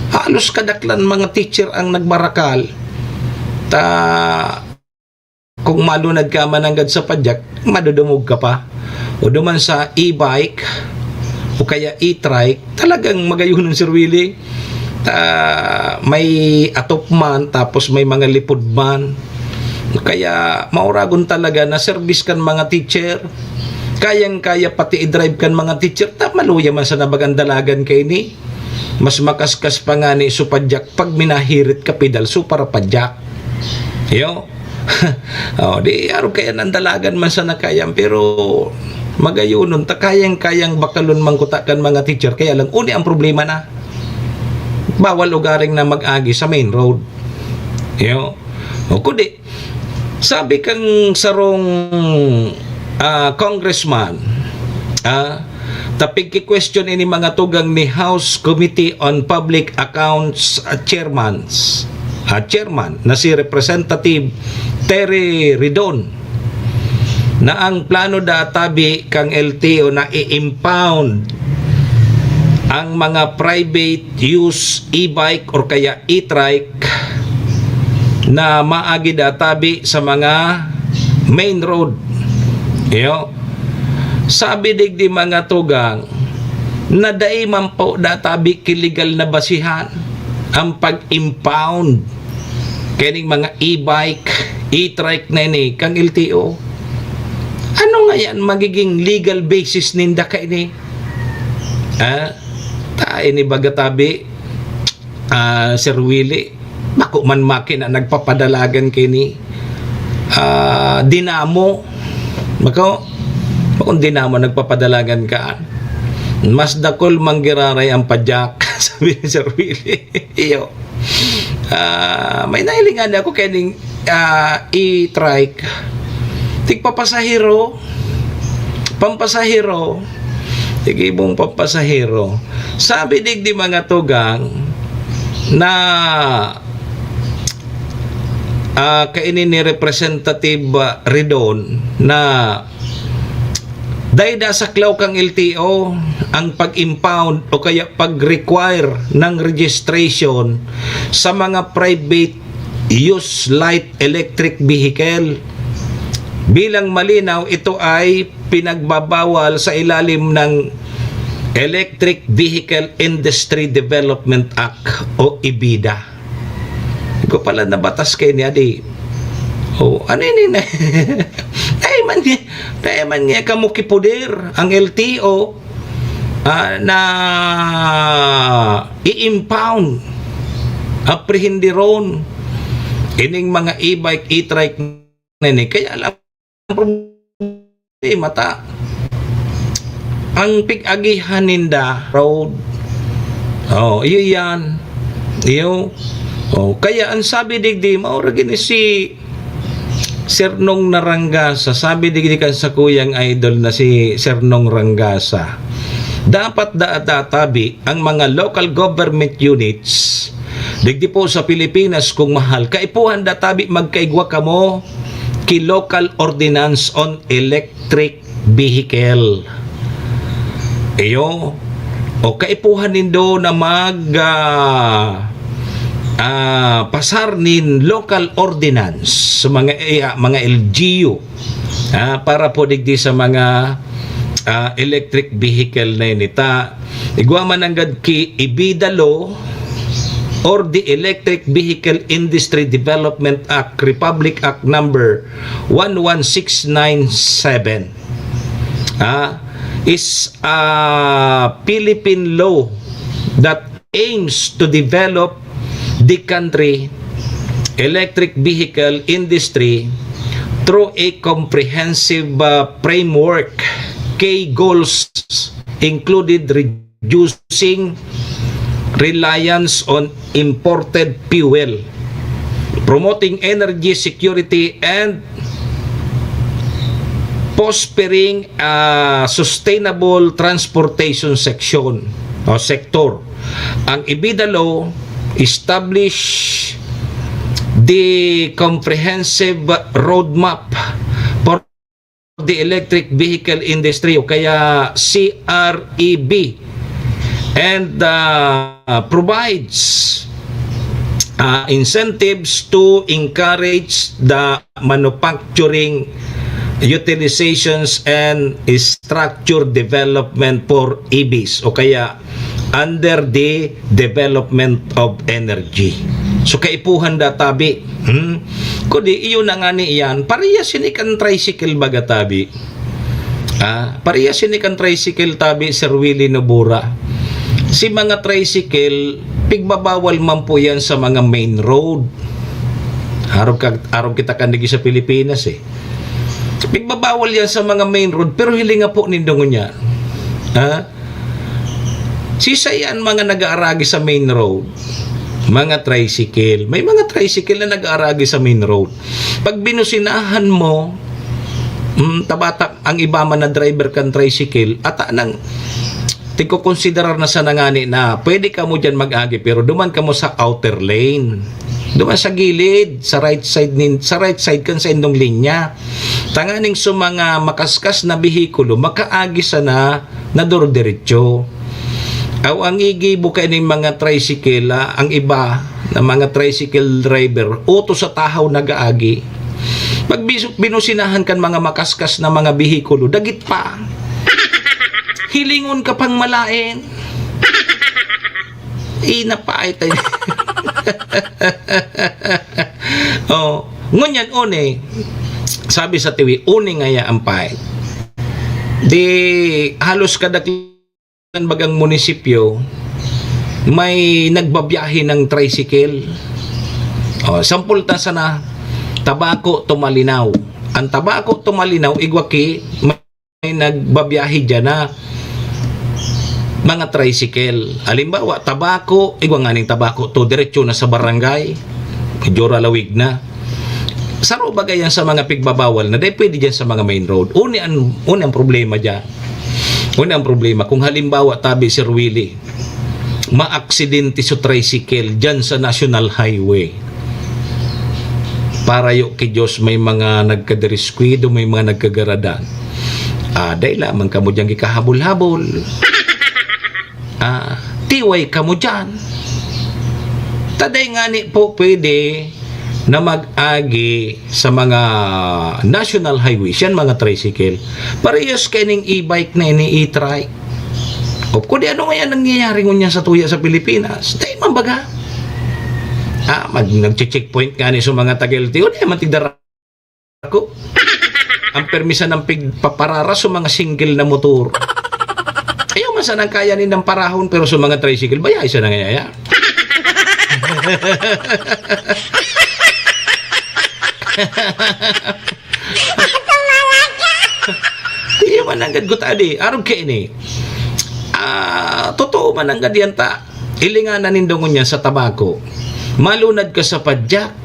Halos kadaklan mga teacher ang nagbarakal. Ta, kung malunad ka man nanggad sa padyak, madudumog ka pa. O duman sa e-bike, o kaya e-trike, talagang magayon ang sirwili. Ah, may atop man, tapos may mga lipod man. Kaya mauragon talaga na service kan mga teacher. Kayang-kaya pati i-drive kan mga teacher. Ta, maluya man sa nabagang dalagan kaini. Mas makaskas pa nga ni so padyak pag minahirit ka pedal, so para padyak. Yo. Oh, di arog kaya nandalagan man sa nakayan, pero magayonon ta kayang-kayang bakalon man kuta kan mga teacher. Kaya lang, uni ang problema na. Bawal ugaring na mag-agi sa main road. Yo. O kundi, sabi kang sarong, ah, congressman, ah, ta pigki-question ini mga tugang ni House Committee on Public Accounts, ah, chairmans, ah, chairman na si Representative Terry Ridon, na ang plano da tabi kang L T O na i-impound ang mga private use e-bike or kaya e-trike na maagi da tabi sa mga main road. Iyo. Sabi digdi mga tugang, na dai man po da tabi ki legal na basihan ang pag-impound kaning mga e-bike, e-trike na ini kang L T O. Ano nga yan magiging legal basis ninda kaini? Ah, ta ini baga tabi, ah, Sir Willie, bako man makina nagpapadalagan kaini. Ah, dinamo. Bako, bakong dinamo nagpapadalagan ka. Mas dakul manggiraray ang padyak, sabi ni Sir Willie. Iyo. Ah, may nahilingan ako kaning, ah, e-trike. Tigpapasahero, pampasahero, tigibong pampasahero. Sabi digdi mga tugang na, ah, kaini ni Representative, ah, Ridon na dai da saklaw kang L T O ang pag-impound o kaya pag-require ng registration sa mga private use light electric vehicle. Bilang malinaw, ito ay pinagbabawal sa ilalim ng Electric Vehicle Industry Development Act o EVIDA. Ko pala na batas kay niya di. Oh, ano ini na? Dai man niya, dai man niya kamo ki poder ang L T O, ah, na i-impound, aprehenderon ining mga e-bike, e-trike na ini. Kaya lang, problema ta, ang pig-agihan ninda road. Oh, iyo yan. Iyo. Oh, kaya ang sabi digdi, mao ra gini si Sir Nong Narangasa, sabi digdi kan sakuyang idol na si Sir Nong Rangasa, dapat da tatabi ang mga local government units digdi po sa Pilipinas, kung mahal, kaipuhan da tabi magkaigwa kamo ki local ordinance on electric vehicle. Iyo, o kaipuhan nindo na mag, ah, ah, pasar nin local ordinance sa mga, eh, ah, mga L G U, ah, para po digdi sa mga, ah, electric vehicle na ini. Ta, igwa man nanggad ki EVIDA law or the Electric Vehicle Industry Development Act, Republic Act number one one six nine seven, ah, is a Philippine law that aims to develop the country electric vehicle industry through a comprehensive, uh, framework. Key goals included reducing reliance on imported fuel, promoting energy security, and prospering a sustainable transportation section o sector. Ang EVIDA Law establish the comprehensive roadmap for the electric vehicle industry o kaya C R E V, and, uh, provides, uh, incentives to encourage the manufacturing, utilizations, and structure development for E Vs o kaya under the development of energy. So, kaipuhan da tabi. Hmm? Kundi, iyo na nga ni iyan, parehas ini kan tricycle baga tabi. Ah, parehas ini kan tricycle tabi, Sir Willie Nobura. Si mga tricycle, pigbabawal man po yan sa mga main road. Arog ka, arog kita kan digi sa Pilipinas eh. Pigbabawal yan sa mga main road, pero hilinga po nindo ngunyan. Ha? Sisay an mga nag-aaragi sa main road? Mga tricycle. May mga tricycle na nag-aaragi sa main road. Pag binusinahan mo, mm, tabata, ang iba man na driver kan tricycle, ata nang tigkokonsiderar na sana ngani na pwede kamo diyan mag-agi, pero duman kamo sa outer lane. Duman sa gilid, sa right side nin-, sa right side kan sa indong linya. Tanganing sa mga makaskas na behikulo, makaagi sana na duro-diretso. Aw, ang igibo kaining mga tricycle, ah, ang iba na mga tricycle driver, utos sa tahaw nag-aagi. Pag bisu-, binusinahan kan mga makaskas na mga behikulo, dagit pa. Hilingon ka pang malaen. Inapaay tayo. Oh, ngunyan, uni, sabi sa tiwi, uni ngaya an paay. Di, halos kadaklan bagang munisipyo, may nagbabiyahe ng tricycle. Oh, sampol ta sana, Tabaco to Malinao. Ang Tabaco to Malinao, igwa ki, may nagbabiyahe diyan na mga tricycle. Halimbawa, Tabaco, igwa nganing Tabaco to, diretso na sa barangay. Medyo ralawig na. Saro baga yan sa mga pigbabawal na dahil pwede dyan sa mga main road. Uni ang, uni ang problema dyan. Uni ang problema. Kung halimbawa, tabi Sir Willie, maaksidente sa tricycle dyan sa National Highway. Parayo ki Diyos, may mga nagkadiriskuido, may mga nagkagaradan. Ah, dai lamang kamo diyang ikahabol-habol. Ah, tiway kamo diyan. Taday ngani po pwede na mag-agi sa mga national highways, yan mga tricycle. Parehas kaining e-bike na ini, e-trike. O, kundi ano nga yan nangyayari ngunyan sa tuya sa Pilipinas? Dai man baga. Ah, mag-, nagche-checkpoint ngani sa mga taga-L T O, dai man tigdara ko. Ang permisan ng pigpapararas sa mga single na motor. Ayaw man sanang kaya nindang parahon, pero sa mga tricycle, baya isa na ngaya. Iyo man nanggad gutadi, arog kaini. Ah, totoo man nanggad yan ta. Hilinga na nindo ngunyan sa Tabaco. Malunad ka sa padyak,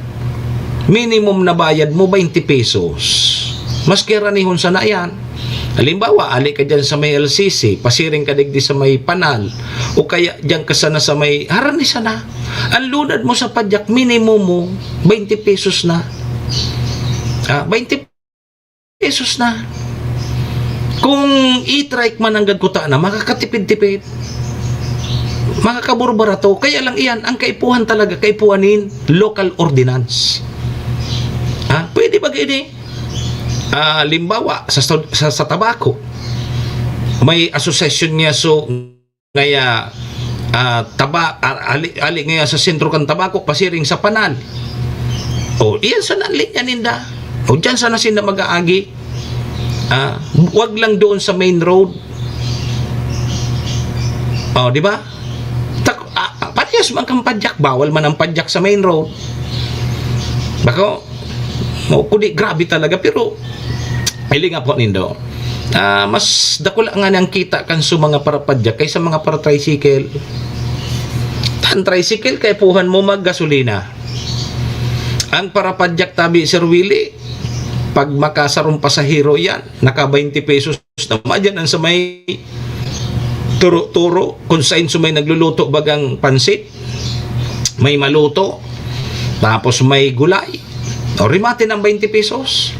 minimum na bayad mo, twenty pesos. Maski ranihon sana yan. Halimbawa, ali ka dyan sa may L C C, pasiring ka digdi sa may Panal, o kaya dyan ka sana sa may, harani sana. Ang lunad mo sa padyak, minimum mo, twenty pesos na. Ah, twenty pesos na. Kung e-trike man nanggad kuta na, makakatipid-tipid. Makakaburbarato. Kaya lang iyan, ang kaipuhan talaga, kaipuhan nin local ordinance. Ha? Pwede ba gini? Ah, limbawa, sa, sa, sa Tabaco, may asosasyon niya, so, ngaya, ah, taba-, ah, ali, ali ngaya sa sentro kan Tabaco, pasiring sa Panal. O, iyan sana an linya ninda. O, diyan sana sinda mag-aagi. Ah, wag lang doon sa main road. O, di ba? Tak-, ah, ah, parehas man kang padyak, bawal man ang padyak sa main road. Bako, O, kundi grabe talaga, pero hiling nga po nindo. Ah, mas dakula nga ang kita kan sa mga parapadyak kaysa mga para-tricycle. Ang tricycle, kaipuhan mo maggasolina. Ang parapadyak tabi, Sir Willie, pag makasarong pasahero yan, naka twenty pesos na madyan ang sa may turo-turo, kung saan sa may nagluluto bagang pansit, may maluto, tapos may gulay. O, rimate ng twenty pesos.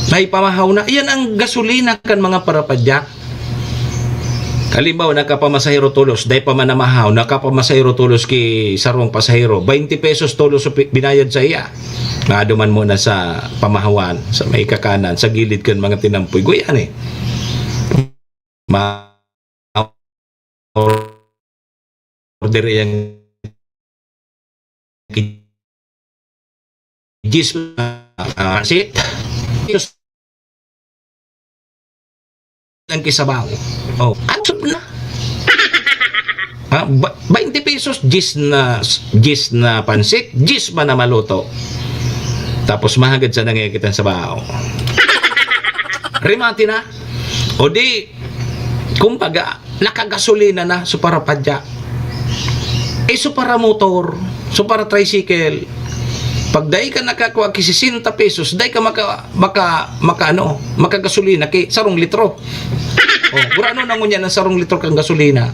May pamahaw na. Iyan ang gasolina kan mga parapadyak. Halimbawa, nakapamasahero tolos, dai pa man namahaw, nakapamasahero tolos ki sarong pasahero, twenty pesos tolos so pi-, binayad sa iya. Naaduman mo na sa pamahawan, sa may kakanan, sa gilid kan mga tinampoy. Guyan eh. Ma-, order yang jis, ah, sit. Ang kisabaw. Oh, ang sup na. Ha, ba-, twenty pesos, jis na, jis na pansit, jis man na maluto. Tapos mahagad sa nangyayakitan sa bao. Rimati na. O di, kumbaga, nakagasolina na so parapadya. Eh, so paramotor, so paratricycle, pag dai ka nakakua ki sesenta pesos, dai ka maka-, maka-, maka-ano, makagasolina ki sarong litro. Oh, gurano na ngunyan ang sarong litro kang gasolina?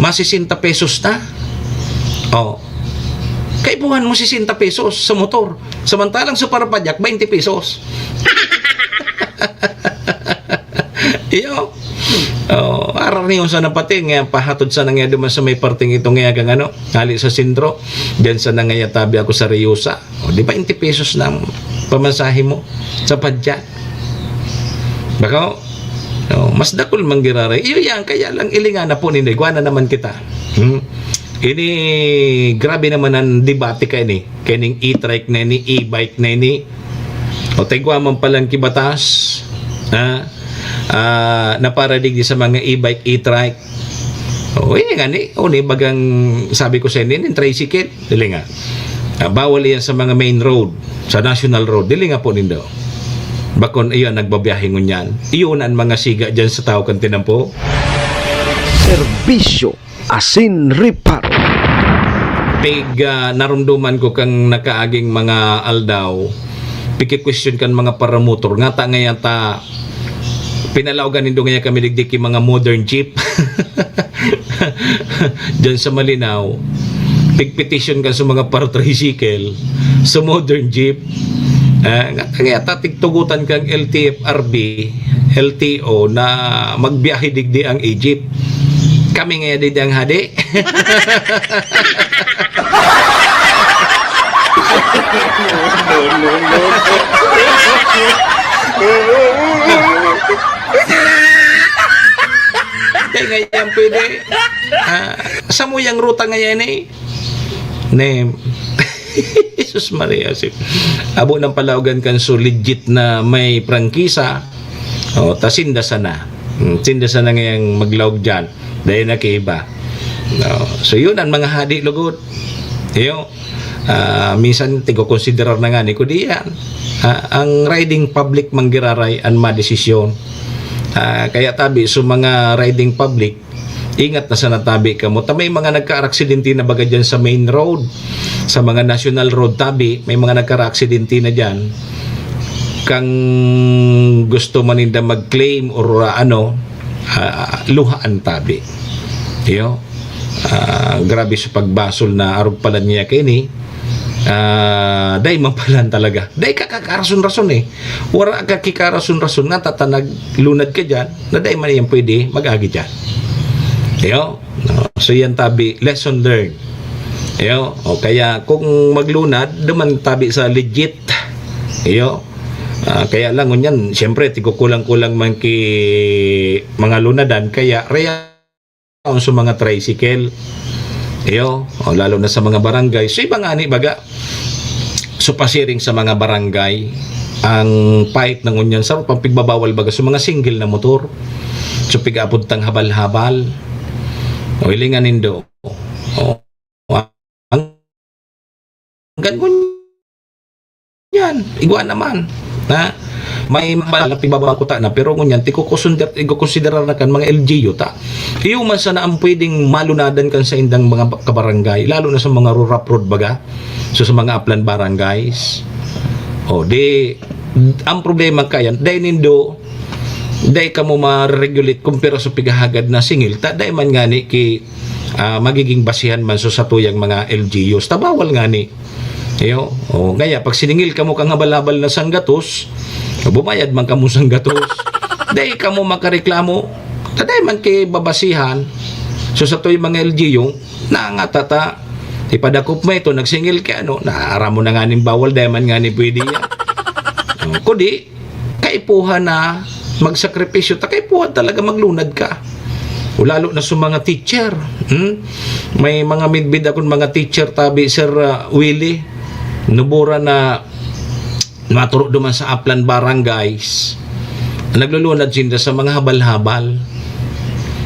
Mga sesenta pesos na. Oh. Kaipuhan mo sesenta pesos sa motor. Samantalang sa parapadyak, twenty pesos. Iyo. Oh, araniyon sana pati nga pahatod sana nga duman sa may parting ito nga kang ano, hali sa sentro. Diyan sana nga tabi ako sa Reyusa. O, di ba, twenty pesos lang pamasahe mo sa padyak? Baka, oh, mas dakul man giraray. Iyo yan, kaya lang ilingan na po ninda. Igwa na naman kita. Hmm? Ini, grabe naman ang debate ka ini. Kaning e-trike na ini, e-bike na ini. O, taigwa man palang kibatas, ha? Ah, na para digdi sa mga e-bike, e-trike. O, ini nga ni, o, ni bagang sabi ko sa ini, ni tricycle, dili nga. Ah, bawal iyan sa mga main road, sa national road. Dili nga po nindo. Bakon, iyo ang nagbabiyahe ngunyan. Iyon ang mga siga dyan sa tao kan tinampo. Serbisyo asin reparo. Pig, ah, narumduman ko kang nakaaging mga aldaw, pigki-question kan mga paramotor, ngata ngaya ta, pinalaogan nindo ngaya kami digdi ki mga modern jeep. Diyan sa Malinao, pigpetition kan sa mga paratricycle, sa modern jeep. Ah, ngata ngaya ta, tigtugotan kang L T F R B, L T O na magbiyahe digdi ang Egypt. Kami nga digdi ang hadi. Kaya ngayon pwede, ah, sa muyang ruta ngayon eh. Name. Jesus Maria, si abo ng palaogan kan so legit na may prangkisa. O, ta sinda sana. Hmm, sinda sana ngayang maglaog dyan. Dahil na kaiba. No. So, yun ang mga hadi, lugod. Iyo. Ah, minsan, tigo-konsiderar na nga ni ko diyan. Ah, ang riding public manggiraray ang madesisyon. Ah, kaya tabi, so mga riding public, ingat na sana tabi kamo. Ta may mga nagkaaraksidente na baga dyan sa main road, sa mga national road tabi, may mga nagkaaraksidente na dyan. Kang gusto man ninda mag-claim or, ah, ano, ah, luhaan tabi. Iyo, ah, grabe sa pagbasol na arog pala niya kaini. Ah, dai man palan talaga. Dai ka kakarason-rason eh. Wara ka kikarason-rason nga tatanag lunad ka dyan, na dai man yan pwede mag-agi dyan. Iyo, no? So yan tabi, lesson learned. Iyo, o kaya kung maglunad, duman tabi sa legit. Iyo, ah, kaya lang ngunyan, siyempre, tigukulang-kulang man ki mga lunadan, kaya reya sa mga tricycle. Iyo, o lalo na sa mga barangay. So, iba nga ni baga, so pasiring sa mga barangay, ang pait ng unyan sa papigbabawal baga sa mga single na motor. So, pig-apod tang habal-habal. O, hilingan nindo. O, ang, ang igwa naman. Ha? May mga na pigbabangkuta na, pero ngunyan, ti kukusunder-, ikukonsiderar na kan mga L G U ta. Iyo man sana ang pwedeng malunadan kan saindang mga ba-, kabarangay, lalo na sa mga rurap road baga. So, sa mga aplan barangays. O, di, ang problema kayan, dai nindo, dai kamo ma-regulate kumpara sa pighahagad na singil, ta dai man ngani ki, ah, magiging basihan man sa satuyang mga L G Us. Ta bawal ngani. Iyo, o, kaya pag siningil kamo kang habal-habal na sanggatos, bumayad man kamo sanggatos. Dai kamo makareklamo. Ta dai man ki babasihan. So, satuyang mga L G U, nangata ta, ipadakop mo ito, nagsingil ki ano, na aram mo na nganing bawal, dai man ngani pwede yan. O, kudi, kaipuhan na magsakripisyo, ta kaipuhan talaga maglunad ka. O lalo na sa mga teacher. Hmm? May mga midbid akong mga teacher, tabi, Sir, ah, Willie, nubura na maturo duman sa aplan barangays. Naglulunad sinda sa mga habal-habal.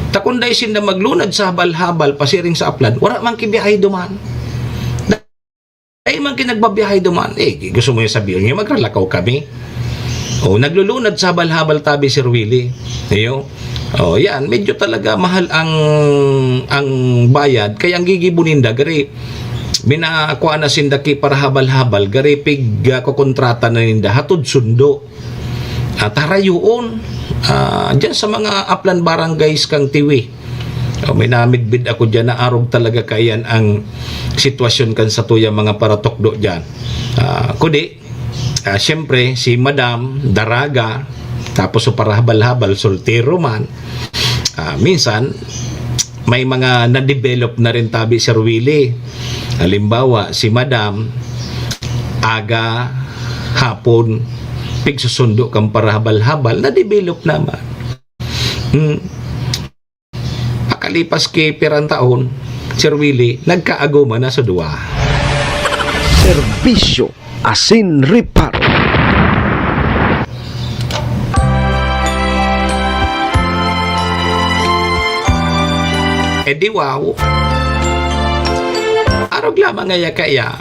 Ta kun dai sinda maglunad sa habal-habal, pasiring sa aplan, wala man ki biyahe duman. Dai man ki nagbabiyahe duman. Eh, gusto mo yung sabihin niya, magralakaw kami. O, naglulunad sa habal-habal tabi, Sir Willie. Iyo. O, yan. Medyo talaga mahal ang, ang bayad. Kaya ang gigibo ninda, gari, minakuha na sinda ki para habal-habal, gari pig, ah, kukontrata na ninda, hatod sundo. At harayoon, ah, dyan sa mga aplan barangays kang Tiwi. O, may namidbid ako dyan na arog talaga kayan ang sitwasyon kan satuyang mga paratukdo dyan. Ah, kudi, ah, siyempre, si Madam, daraga, tapos so parahabal-habal, soltero man. Ah, minsan, may mga na-develop na rin tabi, Sir Willie. Halimbawa, si Madam, aga, hapon, pigsusundo kang parahabal-habal, na-develop naman. Hmm. Pakalipas ki pirang taon, Sir Willie, nagkaaguma na sa duwa. Serbisyo asin reparo. Eh, di wow. Arog lamang ngaya kaya.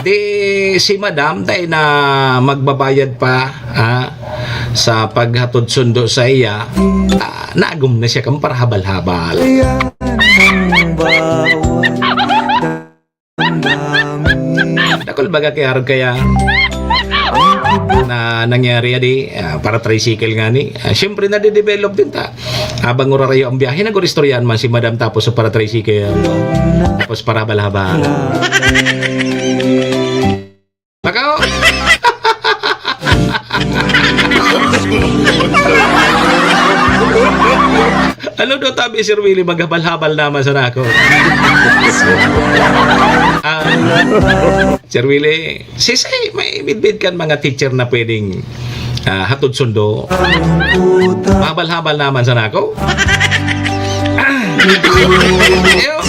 Di si Madam, dai na magbabayad pa, ha, sa paghatod sundo sa iya. Ah, nagum na siya kang parahabal-habal. Yan ang bawat damdamin. Dakul baga kaya arog kaya na nangyari, adi, ah, para tricycle ngani. Ah, siyempre, nade-develop din ta. Habang urarayo ang biyahe, nag-uristoryahan man si Madam tapos sa para tricycle. Tapos para habal-habal. Baka, oh. Ano daw tabi, Sir Willie, maghabal-habal naman sana ako. Ah, Sir Willie, sisay, may midbid kan mga teacher na pwedeng, ah, hatod sundo. Mahabal-habal naman sana ako. Ah, iyo.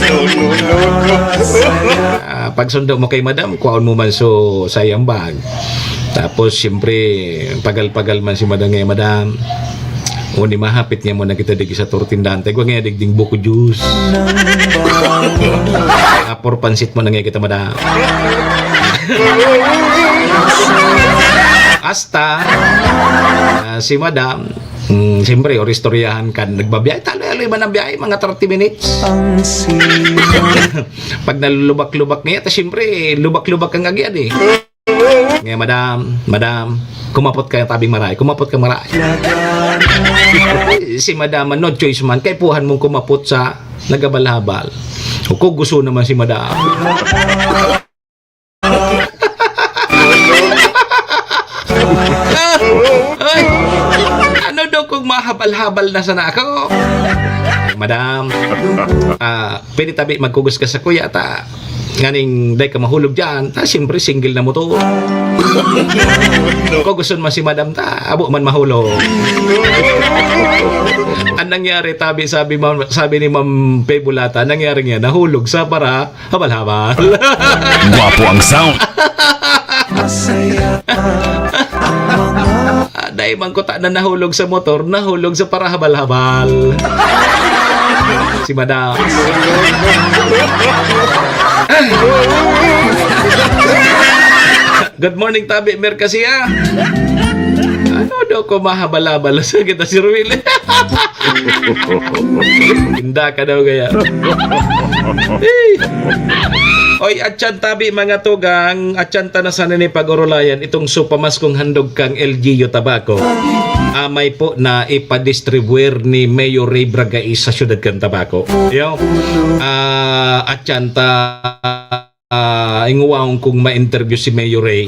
Ah, pagsundo mo kay Madam, kwaon mo man so saiyang bag. Tapos, siyempre, pagal-pagal man si Madam nga, "Madam, uni mahapit niya mo na kita digdi sa tortindahan. Tagwa nga digding buko juice." Apor pansit mo na nga kita, Madam. Hasta, ah, si Madam, mm, siyempre, oristoryahan ka, nagbabiyahe, taloy-aloy man ang biyahe, mga thirty minutes. Ang sino? Pag nalulubak-lubak niya, ta siyempre, lubak-lubak ang agyad eh. Ngayon, "Madam, madam, kumapot ka ng tabing maray, kumapot ka maray." Si madam, no choice man, kaipuhan mong kumapot sa nagabal-habal. O, kung gusto naman si madam. Ay, ano daw kung mahabal-habal na sana ako? Madam, ah, pwede tabi magkugos ka sa kuya, ta nganing dai ka mahulog dyan, ta siyempre single na motor. Kung gusto man si madam ta, abo man mahulog. Ang nangyari, tabi, sabi, ma-, sabi ni Ma'am Pe Bulata, nangyari niya, nahulog sa para habal-habal. Gwapo ang sound. Masaya ang mga Ah, dai man ko ta na nahulog sa motor, nahulog sa parahabal-habal. Si madam. Good morning, Tabi Mercasia. Ano daw ko mahabal-habal sa kita, Sir Will? Inda ka daw kaya. Eh. Oy, atyan tabi, mga tugang, atyan ta na sana ni pag-orolayan itong supamaskong handog kang L G U Tabaco. Amay po na ipadistribuir ni Mayor Ray Bragais sa siyudad kan Tabaco. Yo, ah, atyan ta, ah, ingwang kung ma-interview si Mayor Ray.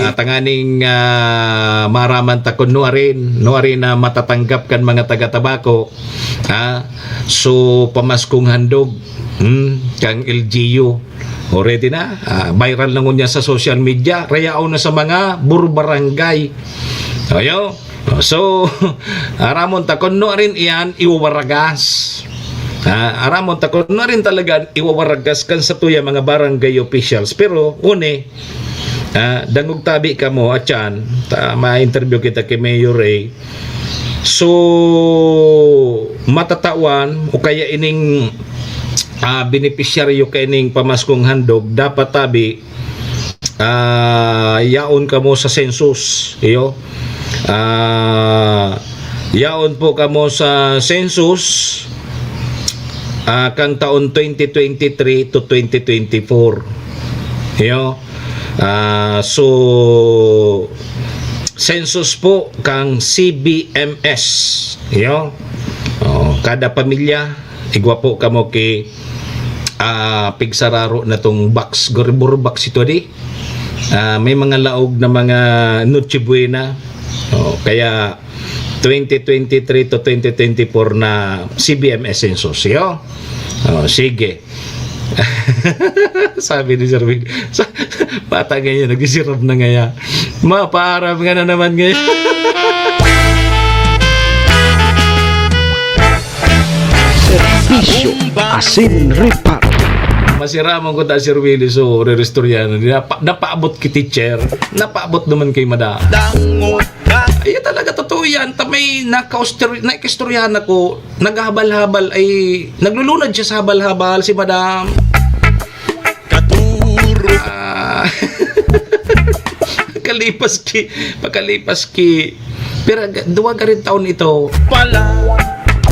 Ah, tanganing, ah, maraman ta kun nuarin, nuarin na matatanggap kan mga taga Tabaco. Ha? So, pamaskong handog, hmm, kang L G U. O, ready na. Ah, viral na ngunyan sa social media. Rayaon na sa mga burbarangay. Ayo. So, aramon ta kun nuarin iyan iwawaragas. Ah, aramon ta kun nuarin talaga iwawaragas kan satuya mga barangay officials. Pero, uni, ah, dangog tabi kamo, atyan, ta, ma-interview kita kay Mayor Ray. So, matatawan o kaya ining, ah, benepisyaryo kaining pamaskong handog, dapat tabi, ah, yaon kamo sa census, iyo. Ah, yaon po kamo sa census, ah, kang taon twenty twenty-three to twenty twenty-four. Iyo. Ah, so, census po kang C B M S. Iyo. Oh, kada pamilya, igwa po kamo ki, ah, pigsararo na tong box, Goribor box ito di. Ah, may mga laog na mga Noche Buena. Oh, kaya twenty twenty-three to twenty twenty-four na C B M S census, iyo. Oh, sige. Sabi ni Sir Will, sa, bata ngayon, nagsisirap na ngaya. Mapaaram ka na naman ngayon. Serbisyo asin reparo. Masiraman ko ta, Sir Willie, so, rerestoryahan na. Napa, napaabot ki teacher. Napaabot naman kay madam. Dangot ka. Ay, talaga, totoo yan. Ta may nakaustor-, nakaistoryahan ako. Naghahabal-habal, ay, naglulunad siya sa habal-habal, si madam. Katuro. Ah. Kalipas ki, pakalipas ki. Pero ga-, duwa garin taon ito. Pala.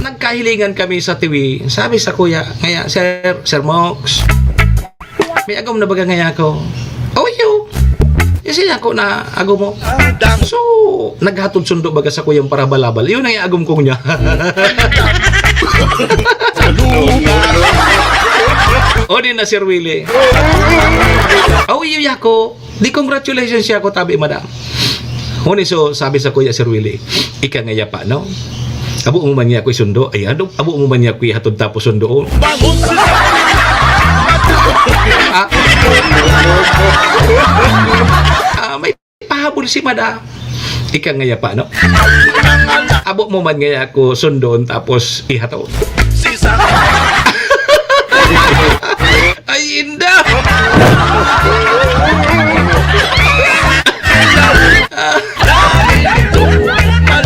Nagkahilingan kami sa tiwi. Sabi sa kuya, ngaya, "Sir, Sir Mox, may agom na baga ngaya ako?" "Oh, iyo." "Kasi ako na agom mo." So, naghatod sundo baga sa kuyang parabalabal. Yun ang agom ko niya. O, di na, Sir Willie. "Oh, iyo, yako." Di congratulations siya ako, tabi, madam. Huni so, sabi sa kuya Sir Willie, "Ika nga yapa, no? Abo mo man niya ako isundo. Ay, ano? Abo mo man niya ako ihatod tapos sundoon." Bangon sa ah, ah, may pahabol si madam. "Ika nga yapa, no? Abo mo man nga ako sundoon tapos ihatod." Si Sa- Ay, inda!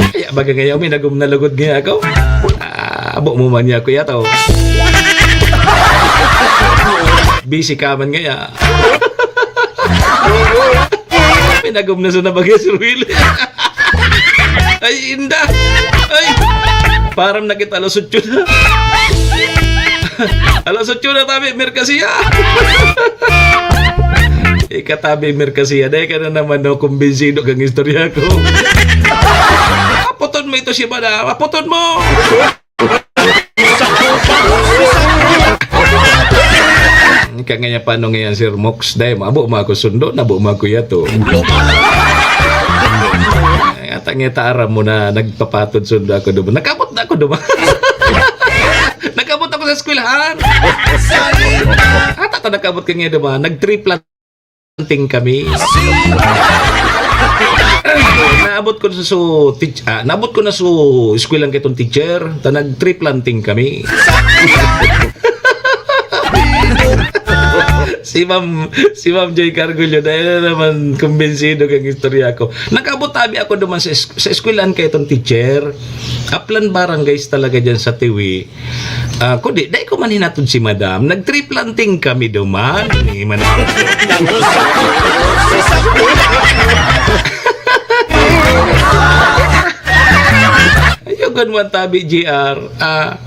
Kaya baga ngayon, may nagum na lugod nga ako. Ah, abo mo man niya, kuya, to. Busy ka man ngaya. May nagum na sa nabagay, Sir Willie. Ay, inda! Ay! Param na kita, alas otso na. Alas otso na, tabi, Mercasia. Ikatabi, Mercasia. Dahil ka na naman, no, kumbinsido kang istorya ko. Aputon mo ito si madam. Aputon mo! Kangaya pa no ngayon, Sir Mox, dai mo, abo mo ako sundo, nabo mo ako yato. Ay, ata nga ta aram mo na nagpapatod sundo ako duman. Nakabot na ako duman. Nakabot ako sa eskwelahan. Ata ta nakabot ka nga duman. Nag-tree planting kami. Naabot ko na so, teach, ah, naabot ko na so eskwelahan kitong teacher. Ta nag-tree planting kami. Si Ma'am, si Ma'am Joy Cargullo, dai na naman kumbinsido kang istorya ko. Nag-abot abi ako duman sa es-, sa eskwelahan kay itong teacher. Aplan barangays talaga dyan sa Tiwi. Ah, kundi, dai ko man hinatod si Madam. Nag-tree planting kami duman. Ni Madam. Ayugon mo ang tabi, G R. Ah,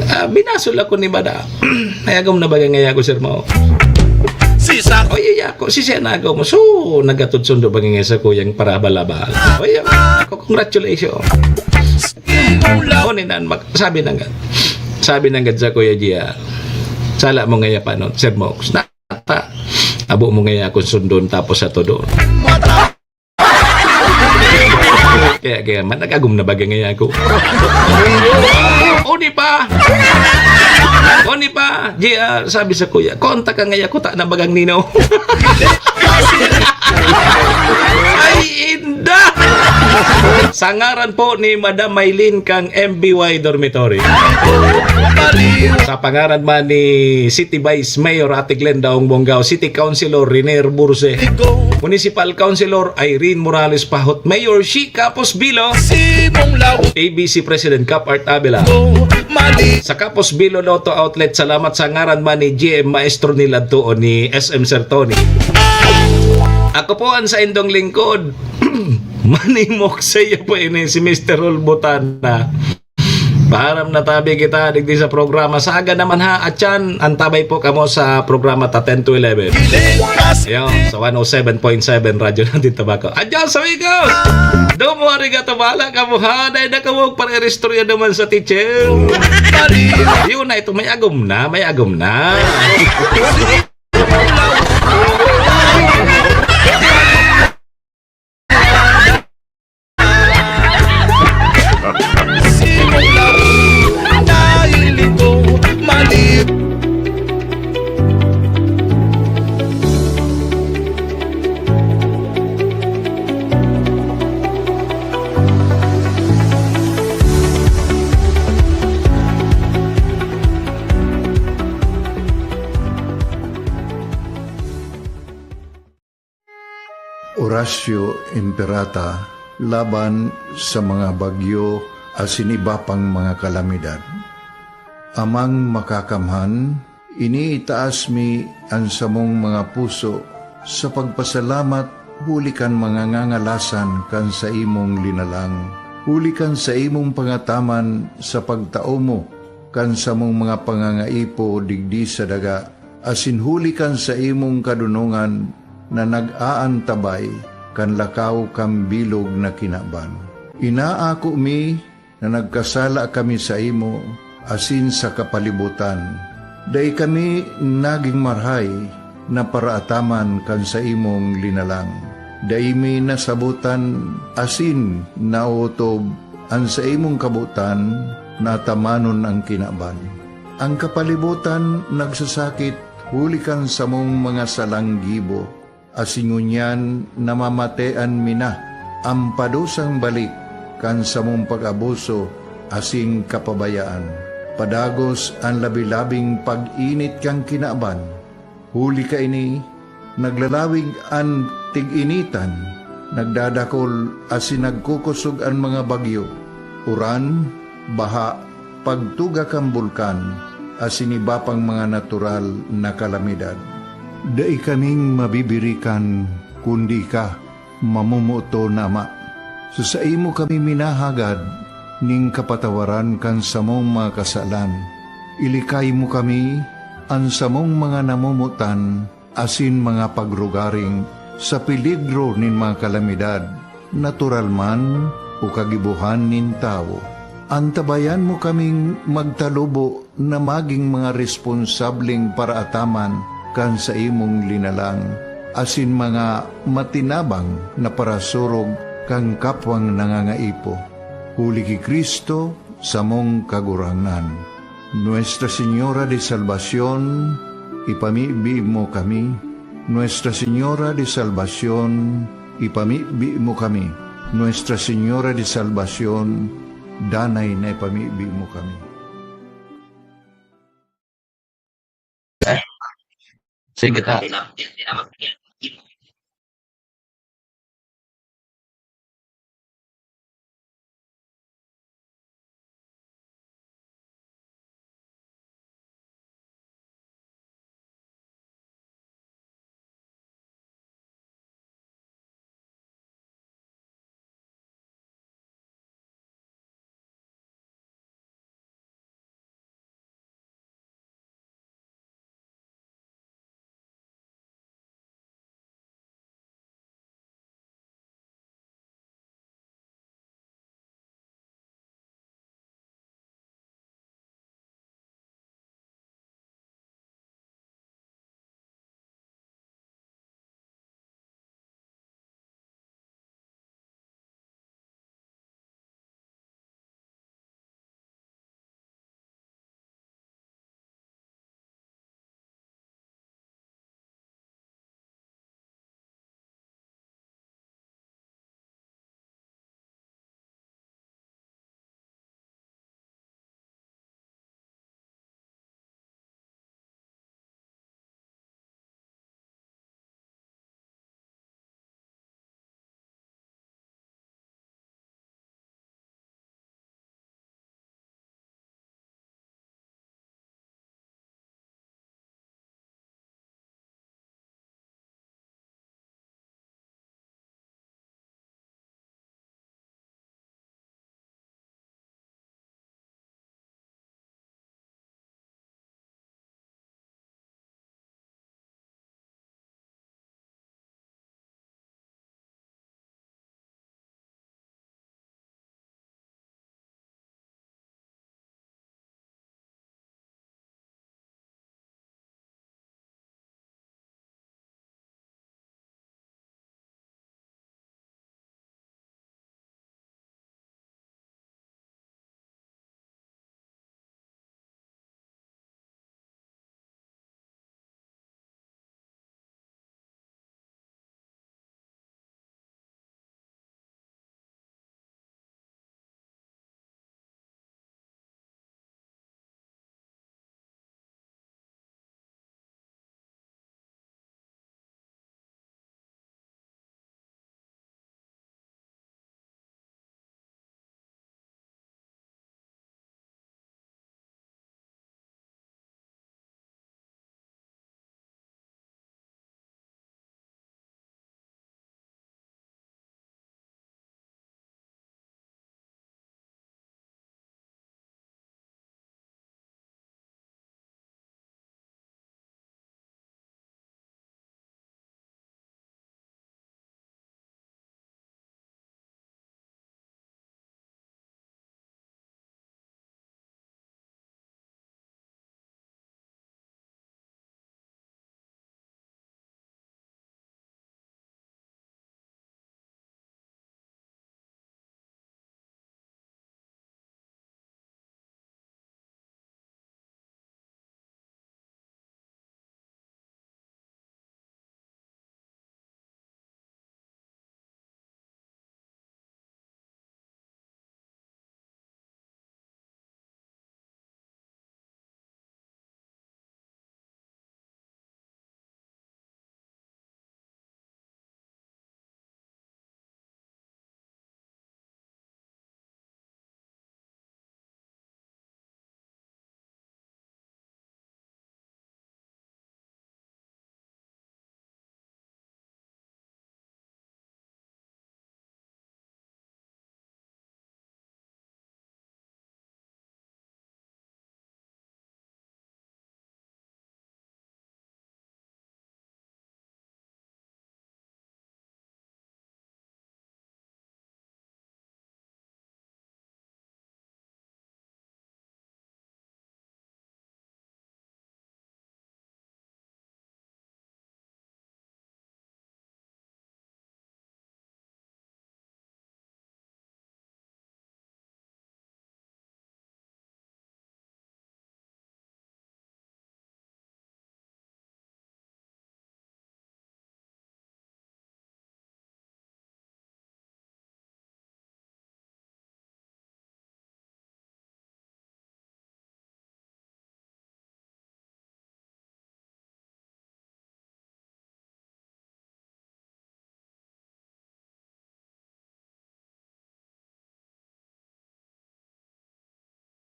ah, binasol ako ni Madam. Ay, agom na baga ngaya ako, sir mo. Sisa. O, iya ko, si siya na ako mo. So, nagatod sundo baga ngaya sa kuyang parabal-abal. O, iya ko, congratulations. Ako ni nan, mag-, sabi na nga. Sabi na nga sa Kuya G R. Sala mo ngaya pa, no? Sir Mox. Na, ta, abo mo ngaya akong sundon tapos sa todo. Kaya, kaya man, nag-agom na baga ngaya ako. Oni pa! Oni pa! G R, sabi sa kuya, "Konta ka ngaya, kuta na bagang nino." Ay, inda! Sa ngaran po ni Madam Maylin kang M B Y Dormitory. Sa pangaran man ni City Vice Mayor Ate Glenda Ongbongao, City Councilor Rene Burse, Municipal Councilor Irene Morales Pahot, Mayor Shi Capos Bilo, Simong Law. A B C President Cap Art Avila. Mali. Sa Capos Bilo Lotto Outlet, salamat sa ngaran man ni G M Maestro Niladto o ni S M Sir Tony. Ako po ang saindong lingkod. Manimok sa iyo po ini si Mister Rolbotana. Paharam na tabi kita digdi sa programa. Saga naman ha, atyan, antabay po kamo sa programa ta ten to eleven. Ayun, sa one oh seven point seven Radyo Natin Tabaco. Adios, amigos! Domo arigato, bahala kamo ha. Dahil nakawag para iristorya naman sa teacher. Yun na, ito may agom na, may agom na. Oratio Imperata laban sa mga bagyo asin iba pang mga kalamidad. Amang Makakamhan, iniitaas mi an samong mga puso sa pagpasalamat huli kan mga ngangalasan kan saimong linalang, huli kan saimong pangataman sa pagtao mo kan samong mga pangangaipo digdi sa daga, asin huli kan saimong kadonongan na nag-aantabay kan lakaw kan bilog na kinaban. Inaako mi na nagkasala kami saimo asin sa kapalibotan. Dai kami nagin marahay na paraataman kan saimong linalang. Dai mi nasabotan asin naotob an saimong kabotan na atamanon an kinaban. An kapalibotan nagsasakit huli kan samong mga salang gibo, asin ngunyan namamatean mi na an padusang balik kan samong pag-abuso asin kapabayaan. Padagos an labi-labing pag-init kan kinaban. Huli kaini, naglalawig an tig-initan, nagdadakol asin nagkukosog an mga bagyo, uran, baha, pagtuga kan bulkan, asin iba pang mga natural na kalamidad. Dai kaming mabibirikan, kundi ika, mamomoton na Ama. Sa saimo kami minahagad nin kapatawaran kan samong mga kasalan. Ilikay mo kami, an samong mga namomotan, asin mga pagrugaring sa peligro nin mga kalamidad, natural man o kagibohan nin tawo. Antabayan mo kaming magtalubo na magin mga responsableng paraataman kan saimong linalang, asin mga matinabang na parasurog kan kapwang nangangaipo. Huli ki Cristo, samong Kagurangnan. Nuestra Señora de Salvacion, ipamibi mo kami. Nuestra Señora de Salvacion, ipamibi mo kami. Nuestra Señora de Salvacion, danay na ipamibi mo kami. Sige ta.